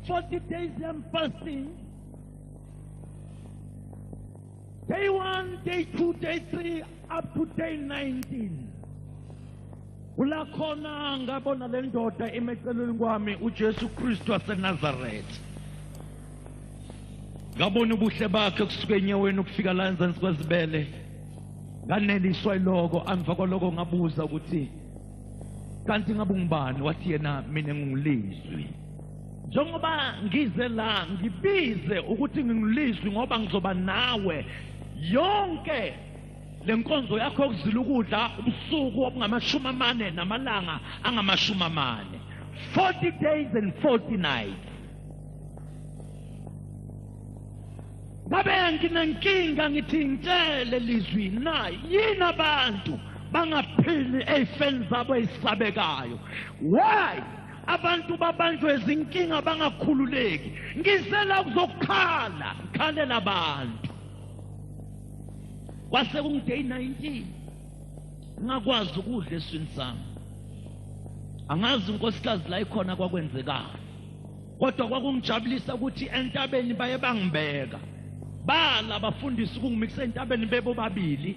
that 40 days I'm fasting, day 1, day 2, day 3, up to day 19. Ulakhona ngabona le ndoda emecelweni kwami, uJesu Kristu waseNazaretha. Ngabona ubuhle bakhe kusuka enyaweni ukufika la enzansi kwezibele. Nganeliswa yiloko. Emva kwaloko ngabuza ukuthi kanti ngabe ungubani? Wathi yena, mina ngingulizwi. Njengoba ngize la ngibize ukuthi ngingulizwi ngoba ngizoba nawe yonke le nkonzo yakho yokuzila ukudla ubusuku obungama-40 namalanga angama-40, 40 days and 40 nights. Ngabe nginenkinga, ngithi ngitshele lizwi na yini abantu bangaphili ey'feni zabo ey'sabekayo? Why abantu babanjwe izinkinga bangakhululeki? Ngizela ukuzokhala, ngikhalela abantu. Kwase kungu-day 19 ngakwazi ukudla eswini sami. Angazi unkosikazi la ikhona kwakwenzekani, kodwa kwakungijabulisa ukuthi entabeni baye bangibeka. Bala bafundisi ukungimikisa entabeni bebobabili,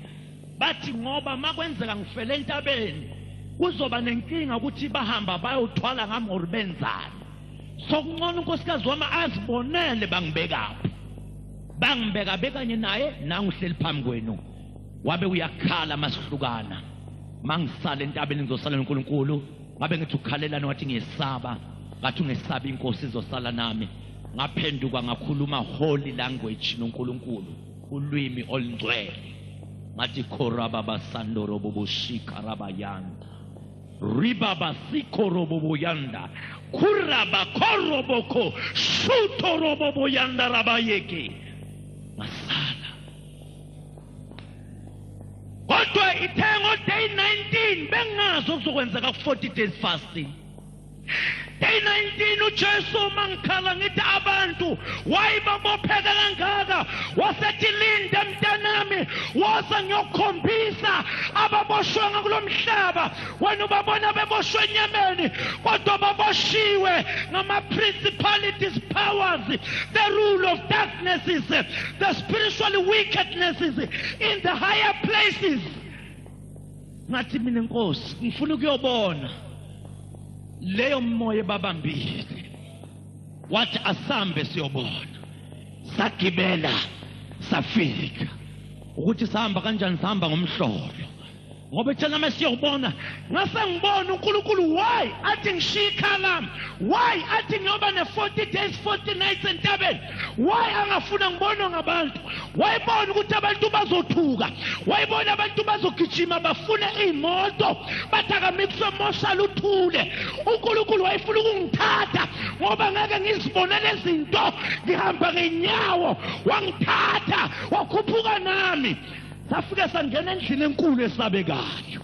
bathi ngoba makwenzeka ngifele entabeni kuzoba nenkinga ukuthi bahamba bayothwala ngami or benzani. So kungcono unkosikazi wami azibonele bangibekaphi. Bangibeka bekanye naye, nangihleli phambi kwenu. Wabe uyakhala masihlukana, mangisala entabeni ngizosala noNkulunkulu. Ngabe ngithi ukhalelana, wathi ngiyesaba. Ngathi ungesabi, inkosi izosala nami. Ngaphenduka ngakhuluma holy language noNkulunkulu, ulwimi olungcwele. Ngathi khorababa sandoro boboshika rabayanda ribaba sikhoroboboyanda kuraba koroboko shutoroboboyanda rabayeke. Ngasala. Kodwa ithe ngo-day 19 bengazi okuzokwenzeka ku-40 days fasting. Day 19 uJesu mangikhala ngithi abantu why babopheka kangaka, wasethi linde mntanami, woza ngiyokukhombisa ababoshwanga kulo mhlaba. Wena ubabona beboshwe enyameni, kodwa baboshiwe ngama-principalities, powers, the rule of darknesses, the spiritual wickednesses in the higher places. Ngathi mina Nkosi ngifuna ukuyobona leyo moya ebabambile. Wathi asambe siyobona. Sagibela safika. Ukuthi sahamba kanjani? Sahamba ngomhlolo, ngoba thina mesiyobona ngase ngibona uNkulunkulu. Why athi ngishiye ikhaya lami? Why athi ngiyoba ne-40 days 40 nights entabeni? Why angafuna ngibonwe ngabantu? Wayibona ukuthi abantu bazothuka, wayibona abantu bazogijima bafune iy'moto, bathi akamikiswe moshala uthule. uNkulunkulu wayefuna ukungithatha ngoba ngeke ngizibonele izinto ngihamba ngenyawo. Wangithatha wakhuphuka nami, safike sangena endlini enkulu esabekayo.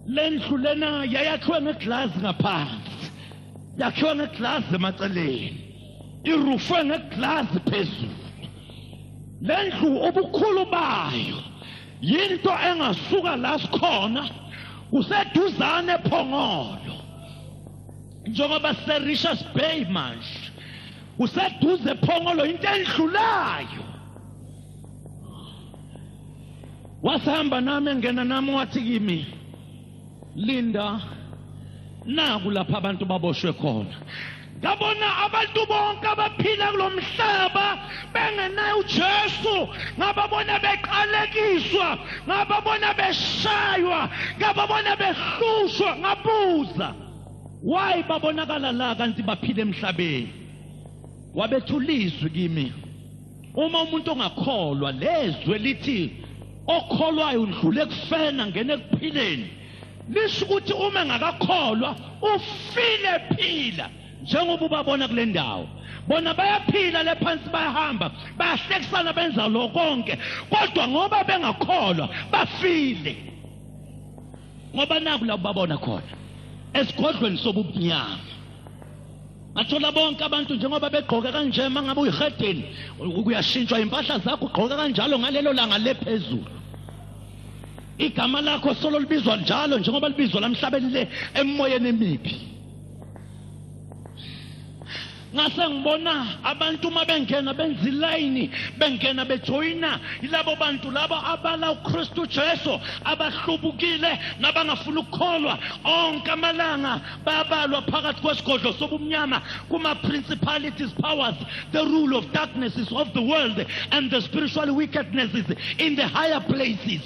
Le ndlu lena yayakhiwe ngeglazi ngaphansi, yakhiwe ngeglazi emaceleni, irufwe ngeglazi phezulu. Le ndlu ubukhulu bayo yinto engasuka la sikhona kuseduzane ePhongolo, njengoba siseRichards Bay manje, kuseduze ePhongolo, into endlulayo. Wasihamba nami, engena nami, wathi kimi, linda, naku lapha abantu baboshwe khona. Ngabona abantu bonke abaphila kulo mhlaba bengenayo uJesu, ngababona beqalekiswa, ngababona beshaywa, ngababona behlushwa. Ngabuza why babonakala la kanti baphila emhlabeni? Wabethula izwi kimi, uma umuntu ongakholwa, lezwe lithi okholwayo udlule ekufeni ngene ekuphileni, lisho ukuthi uma engakakholwa ufile phila. Njengoba ubabona kule ndawo, bona bayaphila le phansi, bayahamba, bayahlekisana, benza lo konke, kodwa ngoba bengakholwa bafile. Ngoba naku la ubabona khona esigodlweni sobumnyama. Ngathola bonke abantu njengoba begqoke kanje, uma ngabe uyihedeni kuyashintshwa impahla zakho, ugqoke kanjalo ngalelo langa le phezulu. Igama lakho solo libizwa njalo njengoba libizwa lamhlabeni le emoyeni emibi. Ngase ngibona abantu uma bengena benza ilayini, bengena bejoyina yilabo bantu labo abala uKristu Jesu, abahlubukile nabangafuni ukukholwa. Onke amalanga bayabalwa phakathi kwesigodlo sobumnyama kuma principalities, powers, the rule of darknesses of the world and the spiritual wickednesses in the higher places.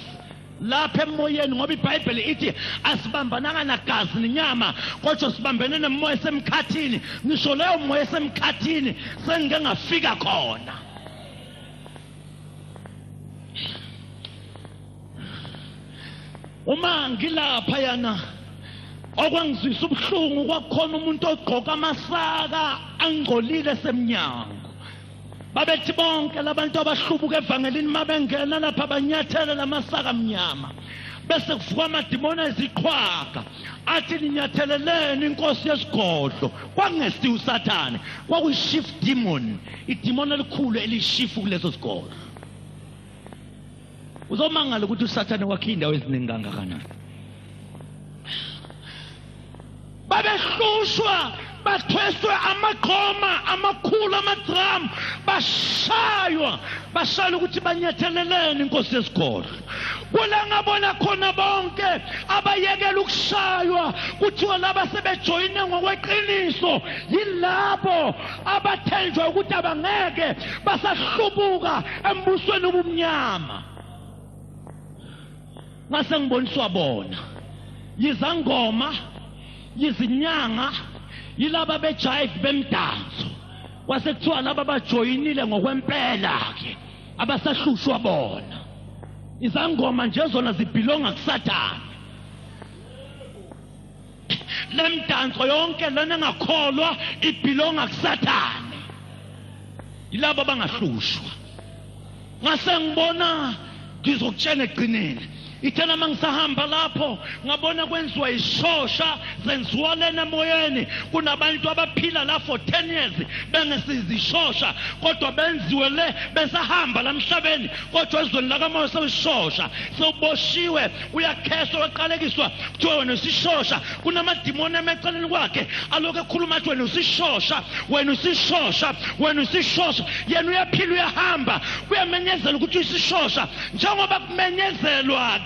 Lapha emoyeni, ngoba iBhayibheli ithi asibambananga nagazi nenyama, kodwa sibambene nemoya esemkhathini. Ngisho leyo moya esemkhathini sengike ngafika khona. Uma ngilapha yana, okwangizwisa ubuhlungu kwakukhona umuntu ogqoka amasaka angcolile semnyango. Babethi bonke labantu abahlubuka evangelini mabengena lapha banyathele lamasaka amnyama, bese kuvuka amadimoni eziqhwaga athi ninyatheleleni inkosi yesigodlo. Kwakungesiwo uSathane, kwakuyi-chief demon, idimoni elikhulu eliyishifu kuleso sigodlo. Uzomangala ukuthi uSathane wakhe indawo eziningi kangakanani. Babehlushwa, bathweswe amaqhoma amakhulu, amadramu, bashaywa, bashaywa ukuthi banyathelelene inkosi yesigodlo. Kula ngabona khona bonke abayekela ukushaywa, kuthiwa laba sebejoyine ngokweqiniso yilabo abathenjwa ukuthi abangeke basahlubuka embusweni obumnyama. Ngase ngiboniswa bona yizangoma, yizinyanga, yilaba bejive bemdanso. Kwase kuthiwa laba bajoyinile ngokwempela ke, abasahlushwa bona. Izangoma nje zona zibhilonga kuSathane. Lemdanso yonke lena engakholwa ibhilonga kuSathane. Yilabo abangahlushwa. Ngase ngibona, ngizokutshela egcineni, ithena mangisahamba lapho ngabona kwenziwa ishosha, zenziwa lena emoyeni. Kunabantu abaphila la for 10 years bengesizishosha, kodwa benziwe le besahamba la emhlabeni, kodwa ezweni lakamoya sewushosha, sewuboshiwe, uyakheswa, waqalekiswa, kuthiwa wena usishosha. Kunamadimoni emeceleni kwakhe alokhu ekhuluma athi wena usishosha, wena usishosha, wena usishosha. Yena uyaphila, uyahamba, kuyamenyezela ukuthi usishosha. Njengoba kumenyezelwa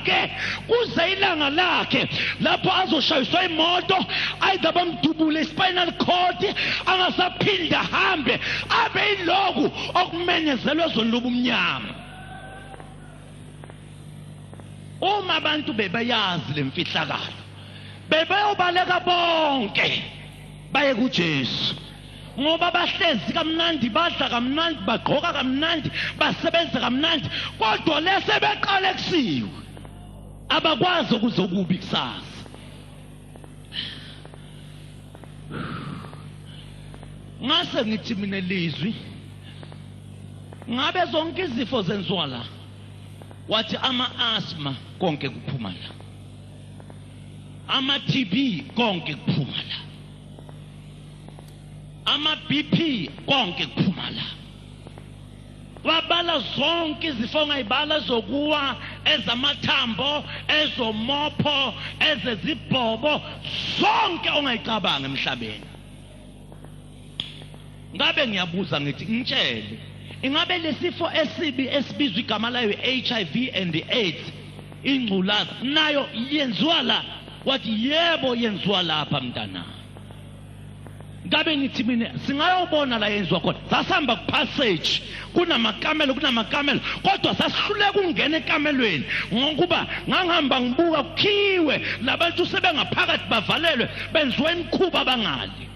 kuze ilanga lakhe lapho azoshayiswa imoto, either bamdubule spinal cord, angasaphinda ahambe, abe yiloku okumenyezelwe ezweni lobumnyama. Uma abantu bebayazi lemfihlakalo, bebeyobaleka bonke baye kuJesu, ngoba bahlezi kamnandi, badla kamnandi, bagqoka kamnandi, basebenza kamnandi, kodwa lese beqalekisiwe, abakwazi ukuzokubi kusasa. Ngase ngithi mina lizwi, ngabe zonke izifo zenziwa la? Wathi ama-asthma konke kuphuma la, ama-TB konke kuphuma la, ama-BP konke kuphuma la. Wabala zonke izifo ongayibala, zokuwa, ezamathambo, ezomopho, ezezibhobo, zonke ongayicabanga emhlabeni. Ngabe ngiyabuza ngithi, ngitshele, ingabe lesifo esibi esibizwa igama layo HIV and AIDS, ingculaza, nayo yenziwa la? Wathi yebo, yenziwa lapha mntana. Ngabe ngithi mina singayobona la yenziwa khona. Sasihamba kupassage, kunamakamelo, kunamakamelo, kodwa sasihluleka ukungena ekamelweni ngokuba ngangihamba ngibuka kukhiwe labantu sebengaphakathi bavalelwe, benziwa imikhuba bangali.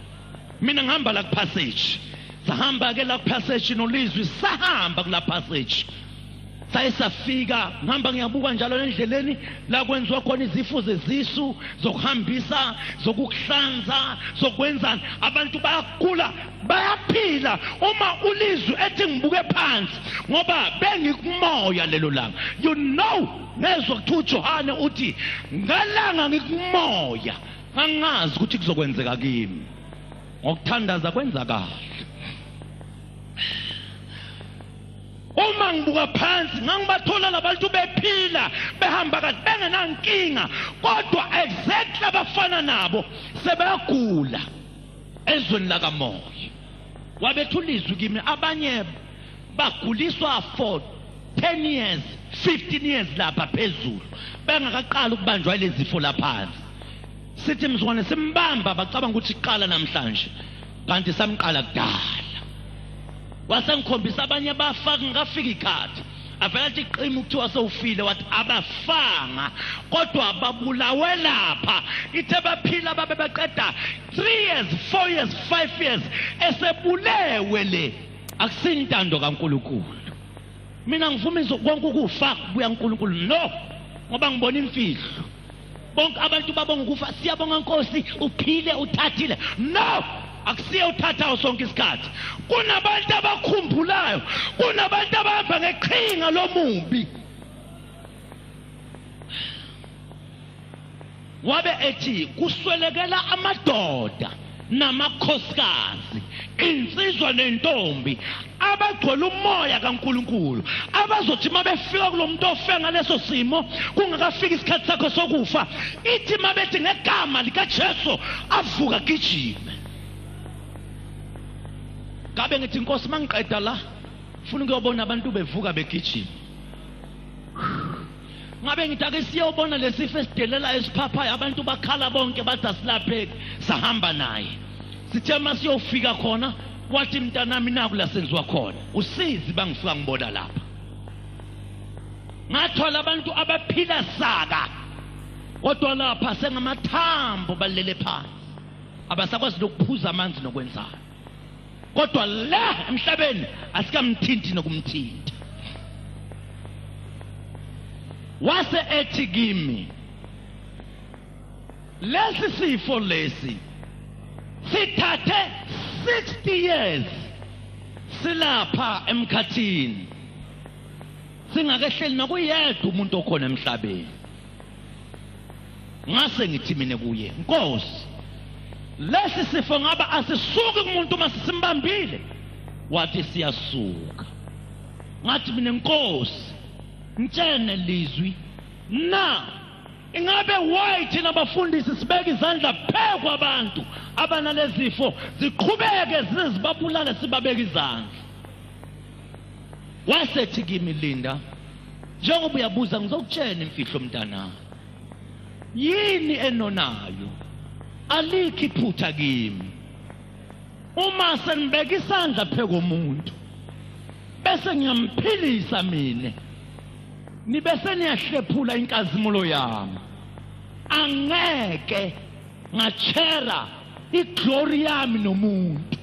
Mina ngihamba la kupassage. Sahamba ke la kupassage nolizwi, sahamba kula passage. Saye safika, ngihamba ngiyabuka njalo endleleni la kwenziwa khona izifo zezisu, zokuhambisa, zokuhlanza, zokwenzani. Abantu bayagula, bayaphila. Uma ulizwi ethi ngibuke phansi, ngoba bengikumoya lelo langa. You know, ngezwa kuthiwa uJohane uthi ngalanga ngikumoya, ngangazi ukuthi kuzokwenzeka kimi. Ngokuthandaza kwenza kahle. Uma ngibuka phansi ngangibathola labantu bephila, behamba kahle, bengenankinga, kodwa exactly abafana nabo sebeyagula ezweni lakamoya. Wabethula izwi kimi, abanye baguliswa for 10 years, 15 years lapha phezulu, bengakaqali ukubanjwa lezi zifo laphansi. Sithi mzukwane simbamba, bacabanga ukuthi iqala namhlanje, kanti samqala kudala. Wasengikhombisa abanye bafaka ngafika ikhathi, avela athi qima ukuthiwa sewufile, wathi abafanga kodwa babulawe lapha. Ithe baphila babe baqeda 3 years, 4 years, 5 years esebulewe. Le akusintando kaNkulunkulu. Mina ngivuma konke ukufa kubuya kuNkulunkulu, no, ngoba ngibona imfihlo. Bonke abantu babonga ukufa, siyabonga Nkosi, uphile uthathile. No, akusiye uthathayo sonke isikhathi. Kunabantu abakhumbulayo, kunabantu abahamba ngeqhinga lomubi. Wabe ethi kuswelekela amadoda namakhosikazi, insizwa nentombi abagcwele umoya kaNkulunkulu, abazothi mabefika kulo muntu ofe ngaleso simo kungakafiki isikhathi sakho sokufa, ithi mabethi ngegama likaJesu avuka gijime. Ngabe ngithi Nkosi, mangiqeda la ufuna ukuyobona abantu bevuka begijima. Ngabe ngithi ake siyobona lesifo esidelela esiphaphayo, abantu bakhala bonke bathi asilapheki. Sahamba naye, sithe masiyofika khona wathi mntanami naku la senziwa khona usizi. Bangifika ngibona lapha, ngathola abantu abaphila saka, kodwa lapha sengamathambo, balele phansi, abasakwazi nokuphuza amanzi nokwenzana, kodwa la emhlabeni asikamthinti nokumthinta. Wase ethi kimi, lesi sifo lesi sithathe 60 years silapha emkhathini, singakehleli nokuyedwa umuntu okhona emhlabeni. Ngase ngithi mina kuye, Nkosi, lesi sifo ngaba asisuki kumuntu uma sisimbambile? Wathi siyasuka. Ngathi mina, Nkosi, ngitshene lizwi na ingabe why thina bafundisi sibeka izandla phezu kwabantu abanalezifo ziqhubeke zize zibabulale, sibabeka izandla? Wasethi kimi, Linda, njengoba uyabuza ngizokutshela imfihlo mntanami. Yini enonayo? Alikho iphutha kimi uma senibeka isandla phezu komuntu bese ngiyamphilisa mina, nibe seniyahlephula inkazimulo yami. Angeke ngashare iglory yami nomuntu.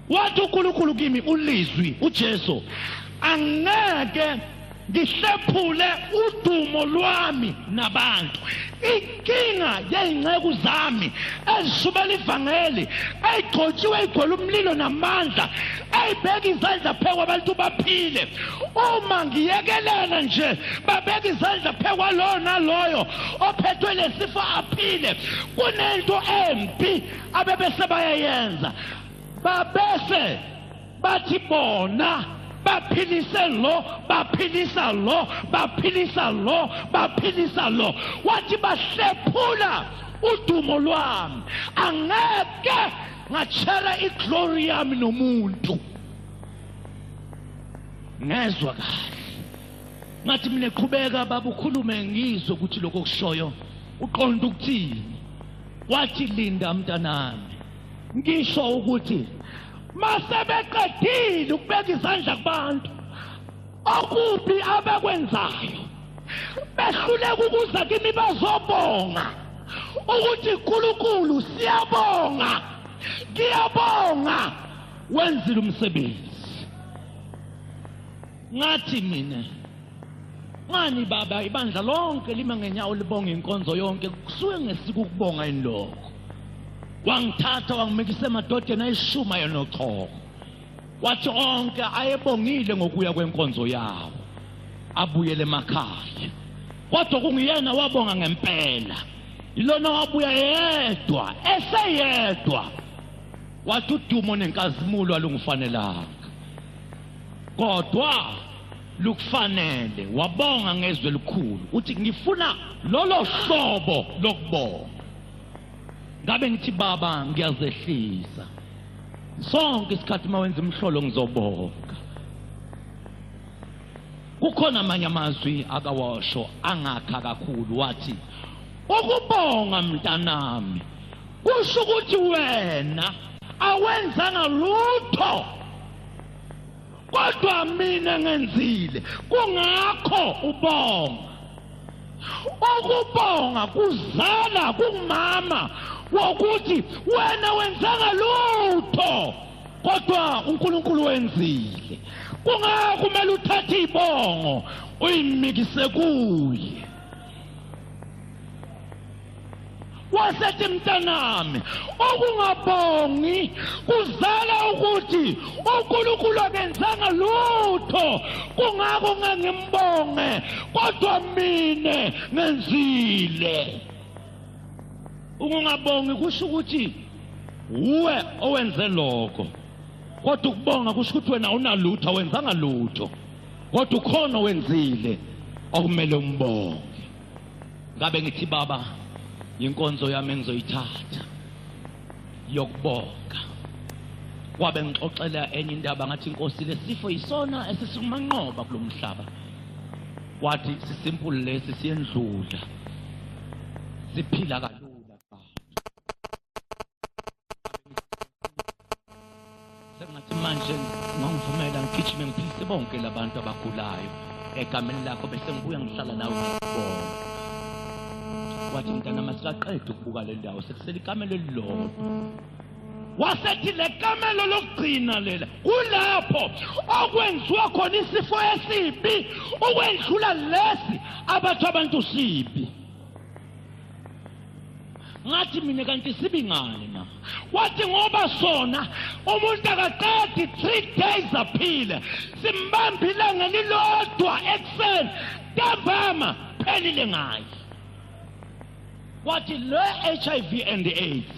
Wathi uNkulunkulu kimi, ulizwi uJesu, angeke ngihlephule udumo lwami nabantu. Inkinga yey'nceku zami ezishubela ivangeli, ey'gcotshiwe, ey'gcwele umlilo namandla, ey'beka izandla phezu kwabantu baphile, uma ngiyekelela nje babeka izandla phezu kwaloyo naloyo ophethwe lesifo aphile, kunento embi abebese bayayenza. Babese bathi bona baphilise lo, baphilisa lo, baphilisa lo, baphilisa lo. Wathi bahlephula udumo lwami, angeke ngashare iglory yami nomuntu. Ngezwa kahle, ngathi mina, qhubeka baba ukhulume ngizwe ukuthi lokho okushoyo uqonda ukuthini. Wathi, Linda mntanami, ngisho ukuthi masebeqedile ukubeka izandla kubantu, okubi abakwenzayo, behluleka ukuza kimi bazobonga ukuthi uNkulunkulu siyabonga, ngiyabonga, wenzile umsebenzi. Ngathi mina, ngani baba, ibandla lonke lima ngenyawo libonga inkonzo yonke, kusuke ngesike ukubonga yini lokho? Wangithatha wangimikisa emadodeni ayishumi ayenochoko, wathi onke ayebongile ngokuya kwenkonzo yawo abuyele emakhaya, kodwa kungiyena wabonga ngempela, ilona wabuya yedwa eseyedwa, wathi udumo nenkazimulo alungifanelanga kodwa lukufanele. Wabonga ngezwi elikhulu, uthi ngifuna lolo hlobo lokubonga. Ngabe ngithi baba ngiyazehlisa. Sonke isikhathi mawenza imhlolo ngizobonga. Kukhona amanye amazwi akawasho angakha kakhulu, wathi ukubonga mntanami kusho ukuthi wena awenzanga lutho kodwa mina ngenzile, kungakho ubonga. Ukubonga kuzala kumama wokuthi wena wenzanga lutho kodwa uNkulunkulu wenzile, kungakho kumele uthathe ibongo uyimikise kuye. Wasethi mntanami, ukungabongi kuzala ukuthi uNkulunkulu akenzanga lutho, kungakho ngangimbonge kodwa mina ngenzile. Ukungabongi kusho ukuthi uwe owenze lokho, kodwa ukubonga kusho ukuthi wena awunalutho, awenzanga lutho, kodwa ukhona owenzile okumele umbonge. Ngabe ngithi baba, inkonzo yami engizoyithatha yokubonga. Kwabe ngixoxela enye indaba, ngathi inkosi lesifo isona esisumanqoba kulomhlaba. Wathi sisimple lesi, siyendlula, siphila kalula. Sengathi manje ngangivumela ngigijime ngiphilise bonke labantu abagulayo egameni lakho, bese ngibuya ngihlala nawe ngikubona. Wathi mntana, masikaqeda ukubuka le ndawo, sekusele ikamelo elilodwa. Wasethi le kamelo lokugcina lela kulapho okwenziwa khona isifo esibi ukwendlula lesi abathi abantu sibi. Ngathi mina kanti sibi ngani na? Wathi ngoba sona umuntu akaqedi 3 days aphile, simbambile ngelilodwa ekuseni ntambama phelile ngaye. Wathi le HIV and AIDS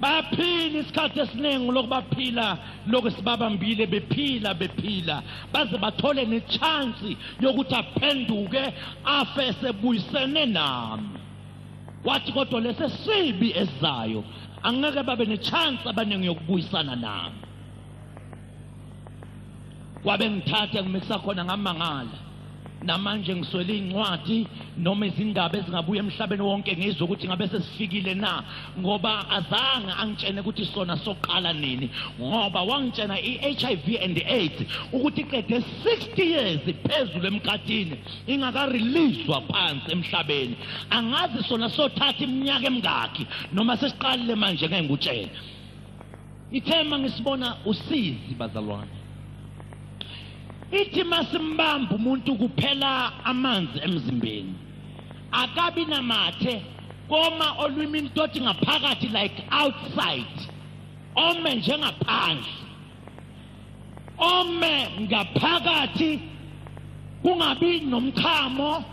bayaphila isikhathi esiningi, lokhu baphila lokhu sibabambile, bephila bephila baze bathole nechance yokuthi aphenduke afe sebuyisene nami. Wathi kodwa lesi sibi esizayo angeke babe nechance abaningi yokubuyisana nami. Kwabe ngithatha ngimisa khona ngamangala. Namanje ngiswele incwadi noma izindaba ezingabuya emhlabeni wonke ngizwe ukuthi ngabe sesifikile na, ngoba azange angitshene ukuthi sona soqala nini, ngoba wangitshena i-HIV and AIDS ukuthi iqede 60 years phezulu emkhathini ingakareleaswa phansi emhlabeni. Angazi sona sothatha iminyaka emingaki noma sesiqalile manje, ngeke ngikutshele. Ithema ngisibona usizi bazalwane. Ithi masimbamba umuntu kuphela amanzi emzimbeni, akabi namathe, koma olwimini tothi ngaphakathi like outside, ome njengaphandle, ome ngaphakathi, kungabi nomchamo,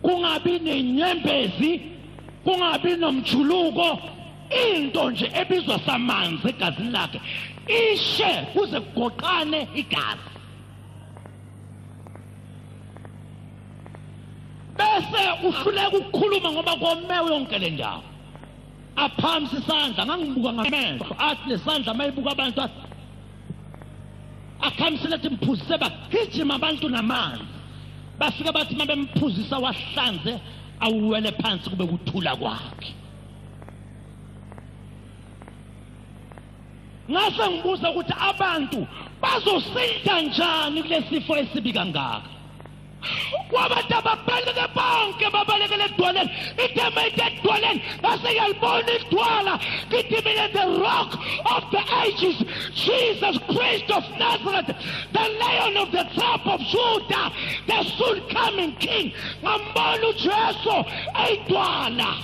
kungabi nenyembezi, kungabi nomjuluko, into nje ebizwa samanzi egazini lakhe ishe kuze kugoqane igazi. Bese uhluleka ukukhuluma ngoba komewe yonke le ndawo. Aphamisa isandla, ngangibuka ngamehlo, athi lesandla mayibuka abantu athi akhamisele athi mphuzise, bagijima abantu namanzi. Bafika bathi mabemphuzisa wahlanze awuwele phansi kube kuthula kwakhe. Ngase ngibuza ukuthi abantu bazosinda njani kulesifo esibi kangaka. Kwabantu ababaleke bonke babalekele edwaleni, ithema edwaleni, ngase ngiyalibona idwala, ngithi mina the rock of the ages, Jesus Christ of Nazareth, the Lion of the tribe of Judah, the soon coming King. Ngambona uJesu eyidwala.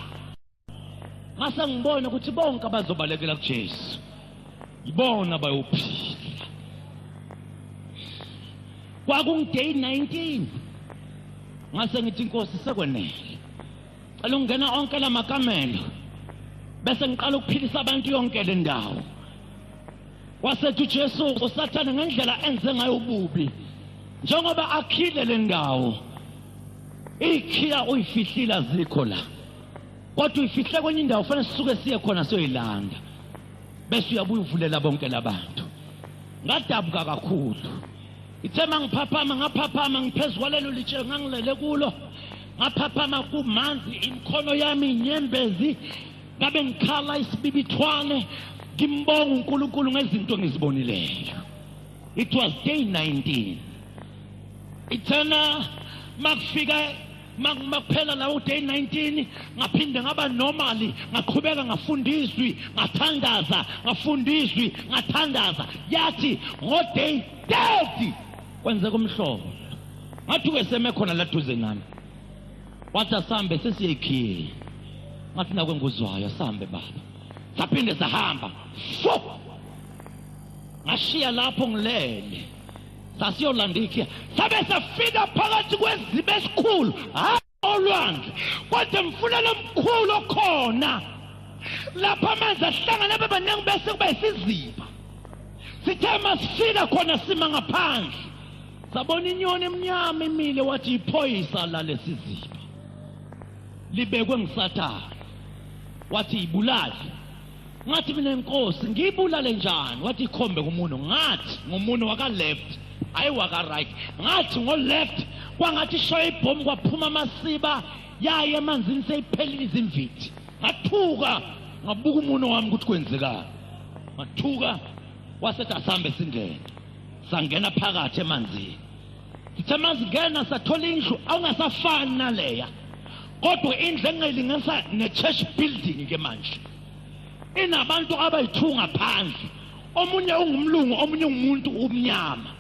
Ngase ngibona ukuthi bonke abazobalekela kuJesu yibona bayophila. Kwakungu-day 19. Ngase ngithi inkosi sekwenele, cela ungena onke lamakamelo bese ngiqala ukuphilisa abantu yonke le ndawo. Wasethi uJesu uSathane ngendlela enze ngayo ububi, njengoba akhile le ndawo, ikhiya uyifihlile azikho la, Kodwa uyifihle kwenye indawo, fanele sisuke siye khona siyoyilanda. Bese uyabuya uvulela bonke labantu. Ngadabuka kakhulu. Ithe mangiphaphama, ngaphaphama ngiphezu kwalelo litshe ngangilele kulo. Ngaphaphama kumanzi, imikhono yami inyembezi, ngabe ngikhala isibibithwane, ngimbonga uNkulunkulu ngezinto engizibonileyo. It was day 19. Ithena makufika makuphela lawo day 19, ngaphinde ngaba normally, ngaqhubeka ngafunda izwi, ngathandaza, ngafunda izwi, ngathandaza. Yathi ngo day 30 kwenzeka umhlolo. Ngathi ke seme khona la duze nami. Wathi asambe sesiyekhile. Ngathi nakwe nguzwayo, asambe baba. Saphinde sahamba. Fu! Ngashiya lapho ngilele. Sasiyolanda ikhiya. Sabe safika phakathi kwezibe esikhulu, hayi olwandle, kodwa emfuleni omkhulu okhona. Lapha amanzi ahlangana bebaningi bese kuba isiziba. Sithe masifika khona sima ngaphandle. Sabona inyoni emnyama imile, wathi iphoyisa lalesiziba. Libekwe ngisathane. Wathi ibulale. Ngathi mina inkosi ngiyibulale njani? Wathi ikhombe kumuntu. Ngathi ngumuntu waka left, hayi waka right. Ngathi ngo left kwangathi ishaye ibhomu kwaphuma amasiba yaye emanzini seyiphelile izimvithi. Ngathuka ngabuka umuntu wami ukuthi kwenzekani. Ngathuka wasethi asambe singene. Sangena phakathi emanzini. Sithe masingena sathola indlu awungasafani naleya. Kodwa indlu engayilingisa ne-church building ke manje. Inabantu abayi-2 ngaphandle. Omunye ungumlungu, omunye ungumuntu umnyama.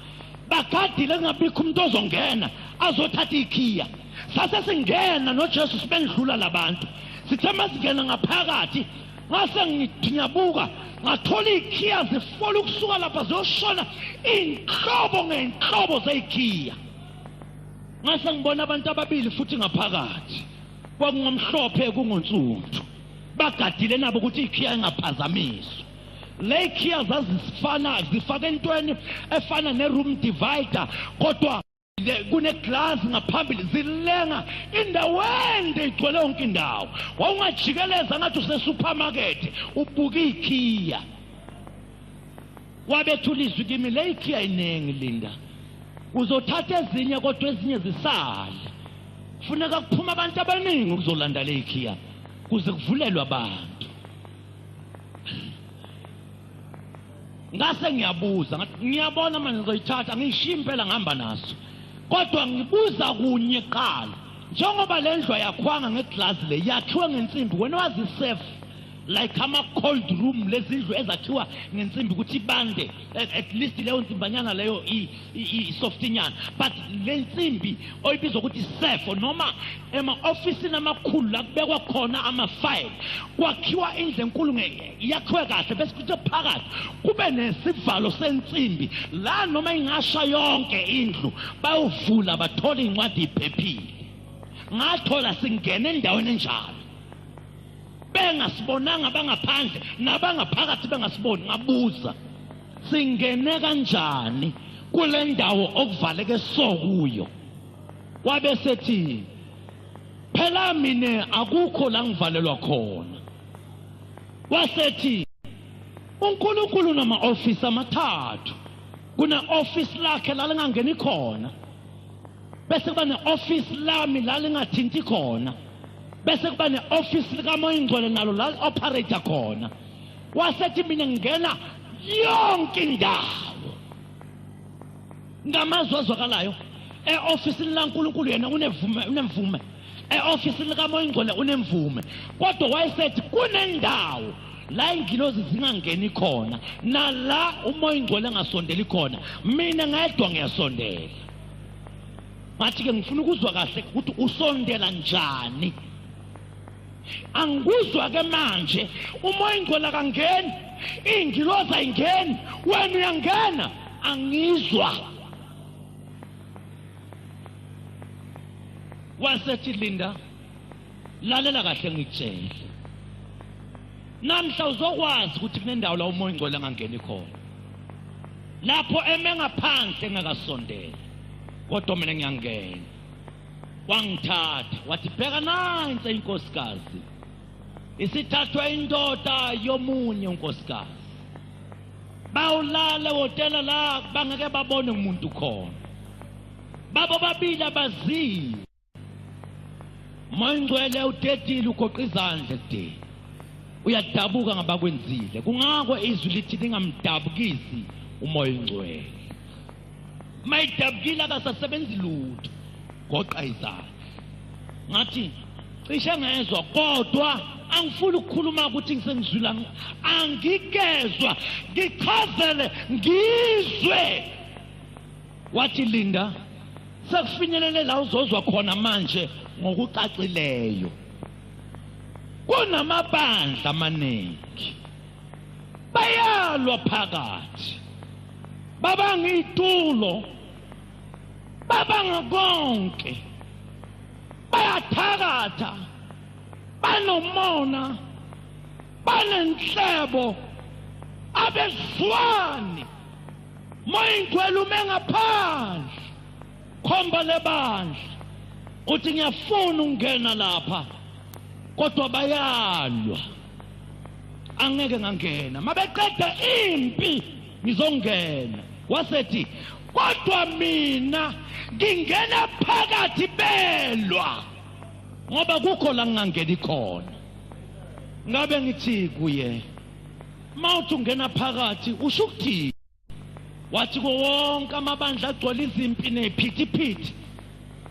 Bagadile kungabikho umuntu ozongena azothatha ikhiya. Sase singena noJesu sibendlula labantu. Sithe masingena ngaphakathi ngase ngidinyabuka ngathola ikhiya zifola ukusuka lapha ziyoshona inhlobo ngenhlobo zeyikhiya. Ngase ngibona abantu ababili futhi ngaphakathi. Kwakungomhlophe kungonsundu. Bagadile nabo ukuthi ikhiya ingaphazamiswa. Le ikhiya zazifana zifake entweni efana ne-room divider, kodwa kune-glass ngaphambili, zilenga indawo ende igcwele yonke indawo. Wawungajikeleza ngathi use-supermarket ubuka ikhiya. Wabethula izwi kimi, le ikhiya iningi Linda, uzothatha ezinye kodwa ezinye zisale. Funeka kuphuma abantu abaningi ukuzolanda le ikhiya kuze kuvulelwe abantu. Ngase ngiyabuza, ngathi ngiyabona manje ngizoyithatha, ngiyishiya impela ngihamba naso. Kodwa ngibuza kunye kuqala, njengoba le ndlu ayakhwanga ngeglass le, yakhiwe ngensimbi, wena wazi safe like ama cold room lezindlu ezakhiwa ngensimbi ukuthi ibande, at least leyo nsimbanyana leyo i-softinyana, but le nsimbi oyibizwa ukuthi safe, noma ema-ofisini amakhulu la kubekwa khona ama-file, kwakhiwa indlu enkulu yakhiwe kahle, bese kuthi phakathi kube nesivalo sensimbi la noma ingasha yonke indlu bayovula bathole incwadi iphephile. Ngathola singena endaweni enjalo, bengasibonanga bangaphandle nabangaphakathi bengasiboni. Ngabuza, singene kanjani kule ndawo okuvaleke so kuyo? Wabe sethi phela mina akukho la ngivalelwa khona. Wasethi uNkulunkulu nama-office amathathu, kune-office lakhe la lingangeni khona, bese kuba ne-office lami la lingathinti khona, bese kuba ne-office likaMoya Ingcwele nalo la operator khona. Wasethi mina ngingena yonke indawo. Ngamazwi azwakalayo, e-ofisini laNkulunkulu yena unemvume, e-ofisini likaMoya Ingcwele unemvume, kodwa wayesethi kunendawo la ingilozi zingangeni khona nala uMoya Ingcwele engasondeli khona, mina ngedwa ngiyasondela. Ngathi ke ngifuna ukuzwa kahle ukuthi usondela njani. Angikuzwa ke manje, uMoya Ingcwele akangeni, ingilozi ayingeni, wena uyangena, angizwa. Wasethi Linda, lalela kahle ngikutshele, namhla uzokwazi ukuthi kunendawo la uMoya Ingcwele angangeni khona, lapho eme ngaphandle engakasondeli, kodwa mina ngiyangena. Wangithatha wathi bheka nansi inkosikazi. Isithathwa indoda yomunye unkosikazi. Bawulala hotela la bangeke babone umuntu khona. Babo babili abaziyo. Moya Ngcwele udedile ugoqa izandla ekudeni. Uyadabuka ngabakwenzile. Kungakho izwi lithi lingamdabukisi uMoya Ngcwele. Mayidabukile akasasebenzi lutho. Goqa izandla. Ngathi cishe ngezwa kodwa angifuni ukukhuluma ukuthi ngisengizwila, angikezwa, ngichazele ngizwe. Wathi Linda, sekufinyelele la uzozwa khona manje ngokucacileyo. Kunamabandla amaningi, bayalwa phakathi, babanga itulo, babanga konke, bayathakatha, banomona, banenhlebo, abezwani. Moya Ngcwele ume ngaphandle, khomba lebandla uthi ngiyafuna ukungena lapha, kodwa bayalwa, angeke ngangena. Mabeqeda impi ngizongena. Wasethi kodwa mina ngingena phakathi belwa, ngoba kukho la ngingangeni khona. Ngabe ngithi kuye, mawuthi ungena phakathi usho ukuthini? Wathi kuwo wonke amabandla agcwele izimpi nephithiphithi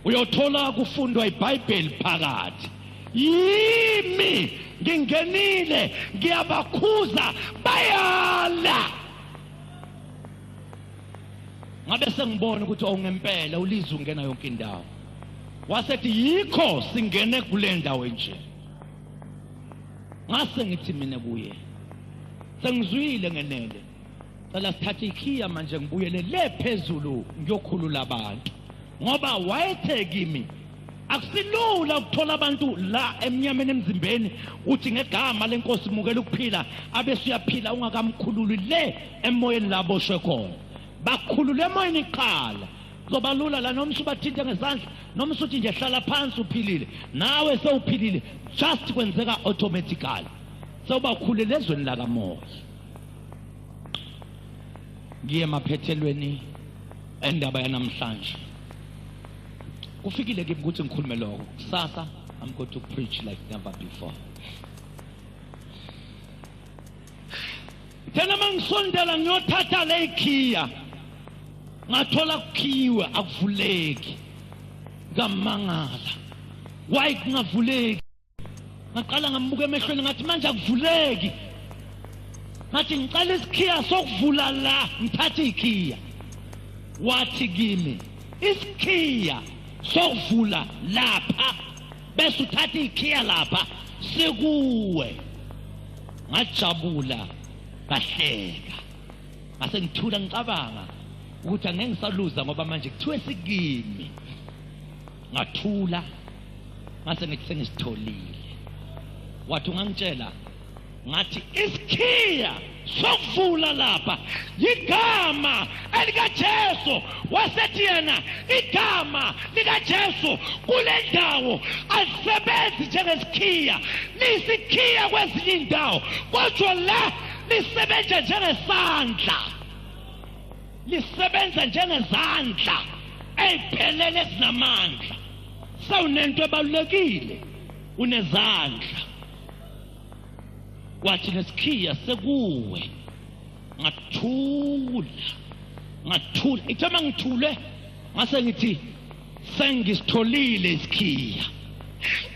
uyothola kufundwa iBhayibheli phakathi. Yimi ngingenile ngiyabakhuza bayala. Ngabe sengibona ukuthi awungempela ulizwe ungena yonke indawo. Wasethi yikho singene kule ndawo nje. Ngase ngithi mina kuye, sengizwile ngenele, cela sithathe ikhiya manje ngibuyele le phezulu ngiyokhulula abantu. Ngoba wayethe kimi akusilula ukuthola abantu la emnyameni emzimbeni uthi ngegama lenkosi mukela ukuphila, abese uyaphila ungakamkhululi le emoyeni laboshwe khona. Bakhulule emoyeni kuqala, kuzoba lula la. Noma usubathinte ngezandla, noma usuthi nje hlala phansi uphilile, nawe sewuphilile, just kwenzeka automatically, sewubakhulele ezweni lakamoya. Ngiye emaphethelweni endaba yanamhlanje. Kufikile kimi ukuthi ngikhulume lokho. Kusasa I'm going to preach like never before. Thena mangisondela ngiyothatha le ikhiya, ngathola kukhiwe akuvuleki. Ngamangala, why kungavuleki? Ngaqala ngambuka emehlweni ngathi manje akuvuleki. Ngathi ngicela isikhiya sokuvula la, ngithathe ikhiya. Wathi kimi isikhiya sokuvula lapha bese uthatha ikhiya lapha sikuwe. Ngajabula ngahleka, ngase ngithula ngicabanga ukuthi angeke ngisaluza ngoba manje kuthiwe sikimi. Ngathula ngase ngithi sengisitholile. Wathi ungangitshela? Ngathi isikhiya sokuvula lapha igama elikaJesu. Wasethi yena igama likaJesu kule ndawo alisebenzi njengesikhiya, liyisikhiya kwezinye indawo, kodwa la lisebenza njengesandla, lisebenza njengezandla ey'phelele ezinamandla. Sewunento ebalulekile, unezandla. Wathi nesikhiya sekuwe. Ngathula, ngathula. Ithe mangithule ngase ngithi sengisitholile isikhiya.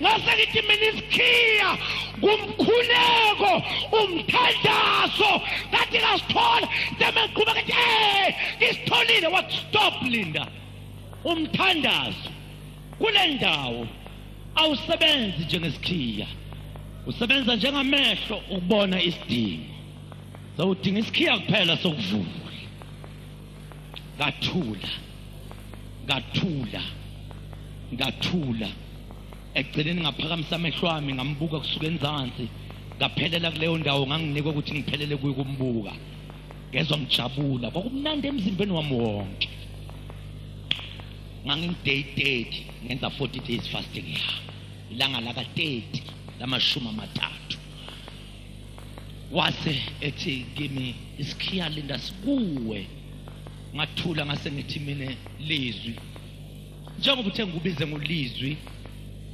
Ngase ngithi mina isikhiya kumkhuleko, umthandazo. Ngathi ngasithola, semangiqhubeka ngithi ngisitholile. Wathi stop Linda, umthandazo kule ndawo awusebenzi njengesikhiya, usebenza njengamehlo ukubona isidingo. Sewudinga isikhiya kuphela sokuvula. Ngathula, ngathula, ngathula. Ekugcineni ngaphakamisa amehlo ami ngambuka kusuka enzansi, ngaphelela kuleyo ndawo nganginikwe ukuthi ngiphelele kuyo kumbuka. Ngezwa ngijabula, kwakumnandi emzimbeni wami wonke. Ngangingiday 30 ngenza 40 days fasting yami, ilanga laka 30 lamashumi amathathu. Wase ethi kimi, isikhiya Linda sikuwe. Ngathula, ngase ngithi mina, Lizwi, njengoba uthe ngikubize ngolizwi,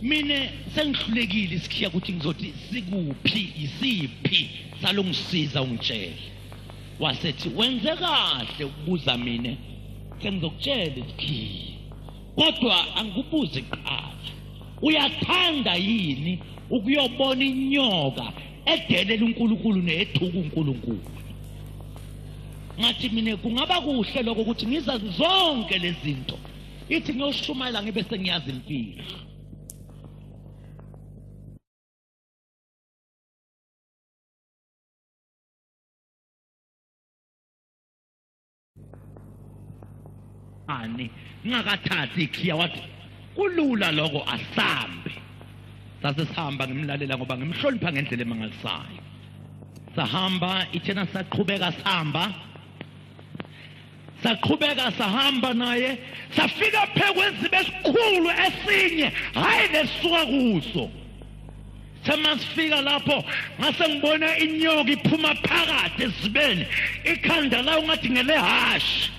mina sengihlulekile isikhiya ukuthi ngizothi sikuphi, isiphi, salungisiza ungitshele. Wasethi, wenze kahle ukubuza mina, sengizokutshela isikhiya, kodwa angikubuze kuqala, uyathanda yini ukuyobona inyoka edelela uNkulunkulu neyethuka uNkulunkulu? Ngathi mina, kungaba kuhle lokho ukuthi ngizazi zonke lezi zinto, ithi ngiyoshumayela ngibe sengiyazi impilo. Ani ngakathathi ikhiya. Wathi kulula lokho, asambe. Sase sihamba, ngimlalela ngoba ngimhlonipha ngendlela emangalisayo. Sahamba, ithena saqhubeka sihamba, saqhubeka sahamba naye, safika phezu kwezibe esikhulu esinye, hayi lesuka kuso. Semasifika lapho, ngase ngibona inyoka iphuma phakathi esizibeni, ikhanda layo ngathi ngelehashi.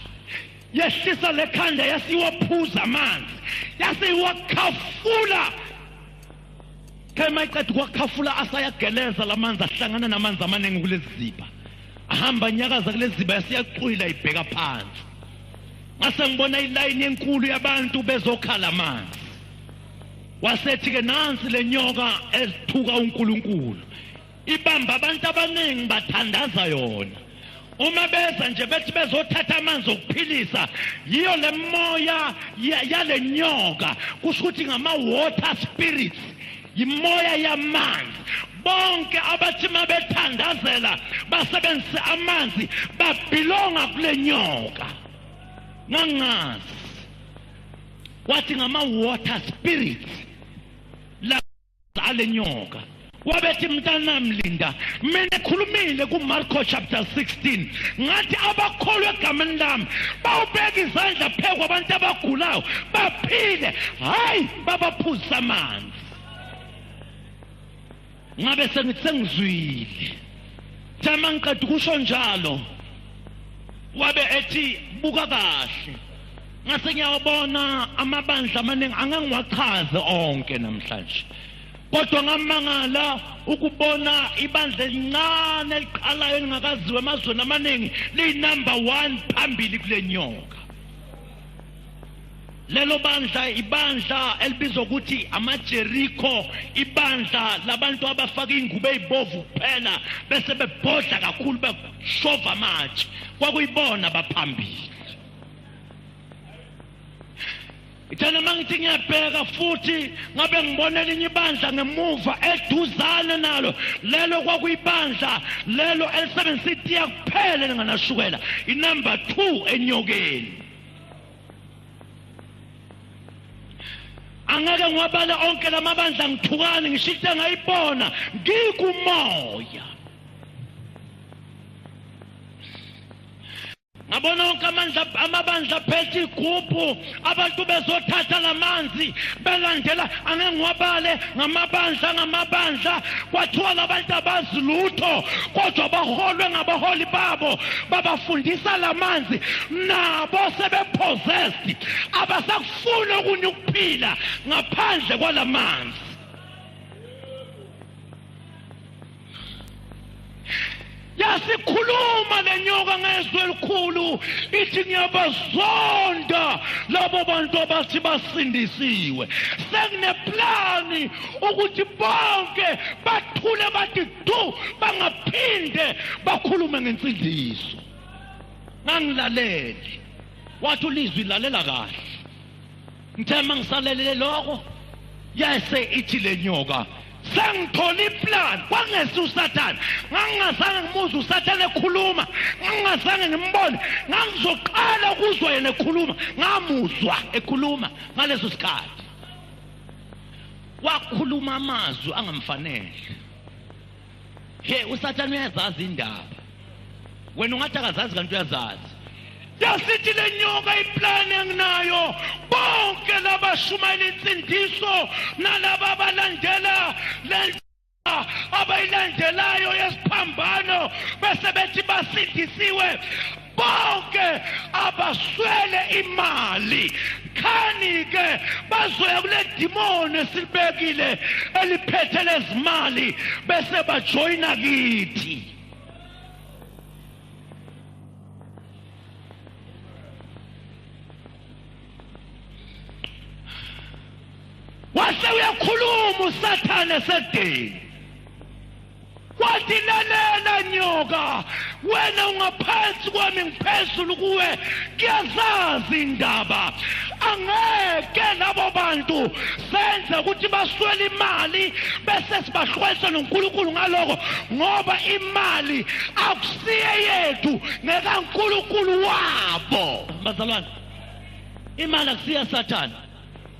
Yehlisa lekhanda, yasiwaphuza amanzi, yasiwakhafula. Kema iqeda ukwakhafula, asayageleza lamanzi, ahlangana namanzi amaningi kulezi ziba, ahamba nyakaza kulezi ziba, yasiyacwila ibheka phansi. Ngase ngibona ilayini enkulu yabantu bezokhala amanzi. Wasethi-ke, nansi le nyoka ezithuka uNkulunkulu, ibamba abantu abaningi, bathandaza yona. Uma beza nje bethi bezothatha amanzi okuphilisa, yiyo le moya yale nyoka. Kusho ukuthi ngama-water spirits, yimoya yamanzi. Bonke abathi mabethandazela basebenzise amanzi babhilonga kule nyoka. Ngangazi. Wathi ngama-water spirits la ale nyoka. Wabethi, mntanami Linda, mina khulumile kuMarko chapter 16, ngathi abakholwa egameni lami bawubeka izandla phezu kwabantu abagulayo baphile, hayi babaphuzisa amanzi. Ngabe sengithi sengizwile. Thema ngiqeda ukusho njalo, wabe ethi, buka kahle. Ngase ngiyawabona amabandla amaningi, angangiwachaze onke namhlanje, kodwa ngamangala ukubona ibandla elincane eliqalayo elingakaziwa emazweni amaningi liyi-number 1 phambili kule nyoka. Lelo bandla, ibandla elibizwa ukuthi amaJericho, ibandla labantu abafaka ingubo ezibovu kuphela bese bebhodla kakhulu beshova amatshe, kwakuyibona baphambili. Ithana mangithi ngiyabheka futhi, ngabe ngibona elinye ibandla ngemuva eduzane nalo. Lelo kwakuyibandla lelo elisebenzisa itiya kuphela elinganashukela, inumber 2 enyokeni. Angeke ngiwabale onke lamabandla, ngithukane, ngisho into engayibona ngikumoya. Ngabona wonke amandla amabandla aphethe igubhu, abantu bezothatha lamanzi belandela. Angeke ngiwabale, ngamabandla ngamabandla. Kwathiwa labantu abazi lutho, kodwa baholwe ngabaholi babo, babafundisa lamanzi, nabo sebepossessed, abasakufuni okunye ukuphila ngaphandle kwalamanzi. Yasikhuluma le nyoka ngezwi elikhulu, ithi, ngiyabazonda labo bantu abathi basindisiwe, sekuneplani ukuthi bonke bathule bathi du, bangaphinde bakhulume ngensindiso. Ngangilalele, wathi ulizwi, lalela kahle. Ngithe mangisalelele lokho, yase ithi le nyoka, sengithola iplan. Kwangesi uSathane, ngangingazange ngimuzwe uSathane ekhuluma, ngangingazange ngimbone, ngangizoqala ukuzwa yena ekhuluma. Ngamuzwa ekhuluma ngaleso sikhathi, wakhuluma amazwi angamfanele. He, uSathane uyazazi indaba, wena ungathi akazazi, kanti uyazazi. Yasithi le nyoka, iplani enginayo, bonke labashumayela insindiso nalaba abalandela le abayilandelayo yesiphambano bese bethi basindisiwe bonke abaswele imali. Khani ke bazoya kule demon esilibekile eliphethe lezimali bese bajoyina kithi. Wase uyakhuluma uSathane sedeni, wathi lalela nyoka, wena ungaphansi kwami ngiphezulu kuwe, kuyazazi indaba. Angeke labo bantu senze ukuthi baswele imali bese sibahlwesa noNkulunkulu ngaloko, ngoba imali akusiye yethu, ngekaNkulunkulu wabo. Bazalwane, imali akusiye Sathane.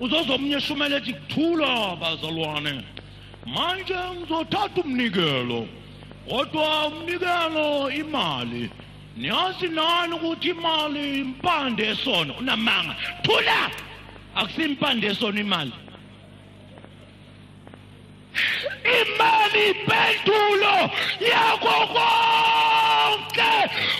Uzozomunye eshumela ethi kuthula bazalwane, manje ngizothatha umnikelo, kodwa umnikelo imali, niyazi nani ukuthi imali impande yesono. Unamanga, thula, akusimpande yesono imali. Imali impendulo yakho konke.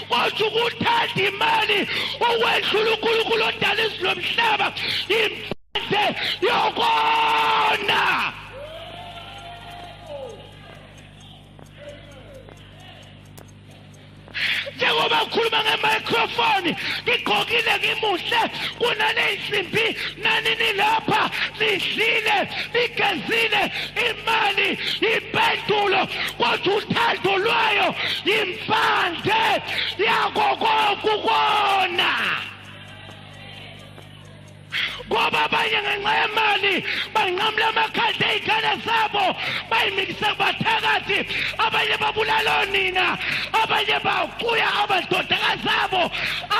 Kodwa ukuthatha imali ukwedlula uNkulunkulu odala izulu nomhlaba, impande yokona. Njengoba ngikhuluma nge-microphone ngigqokile ngimuhle kunale nsimbi nanini lapha, lidlile ligezile, imali impendulo, kodwa uthando lwayo impande yakho konke ukona. Ngoba abanye ngenxa yemali banqamula amakhanda ey'ngane zabo, bayimikise kubathakathi, abanye babulala onina, abanye baquya amadodakazi abo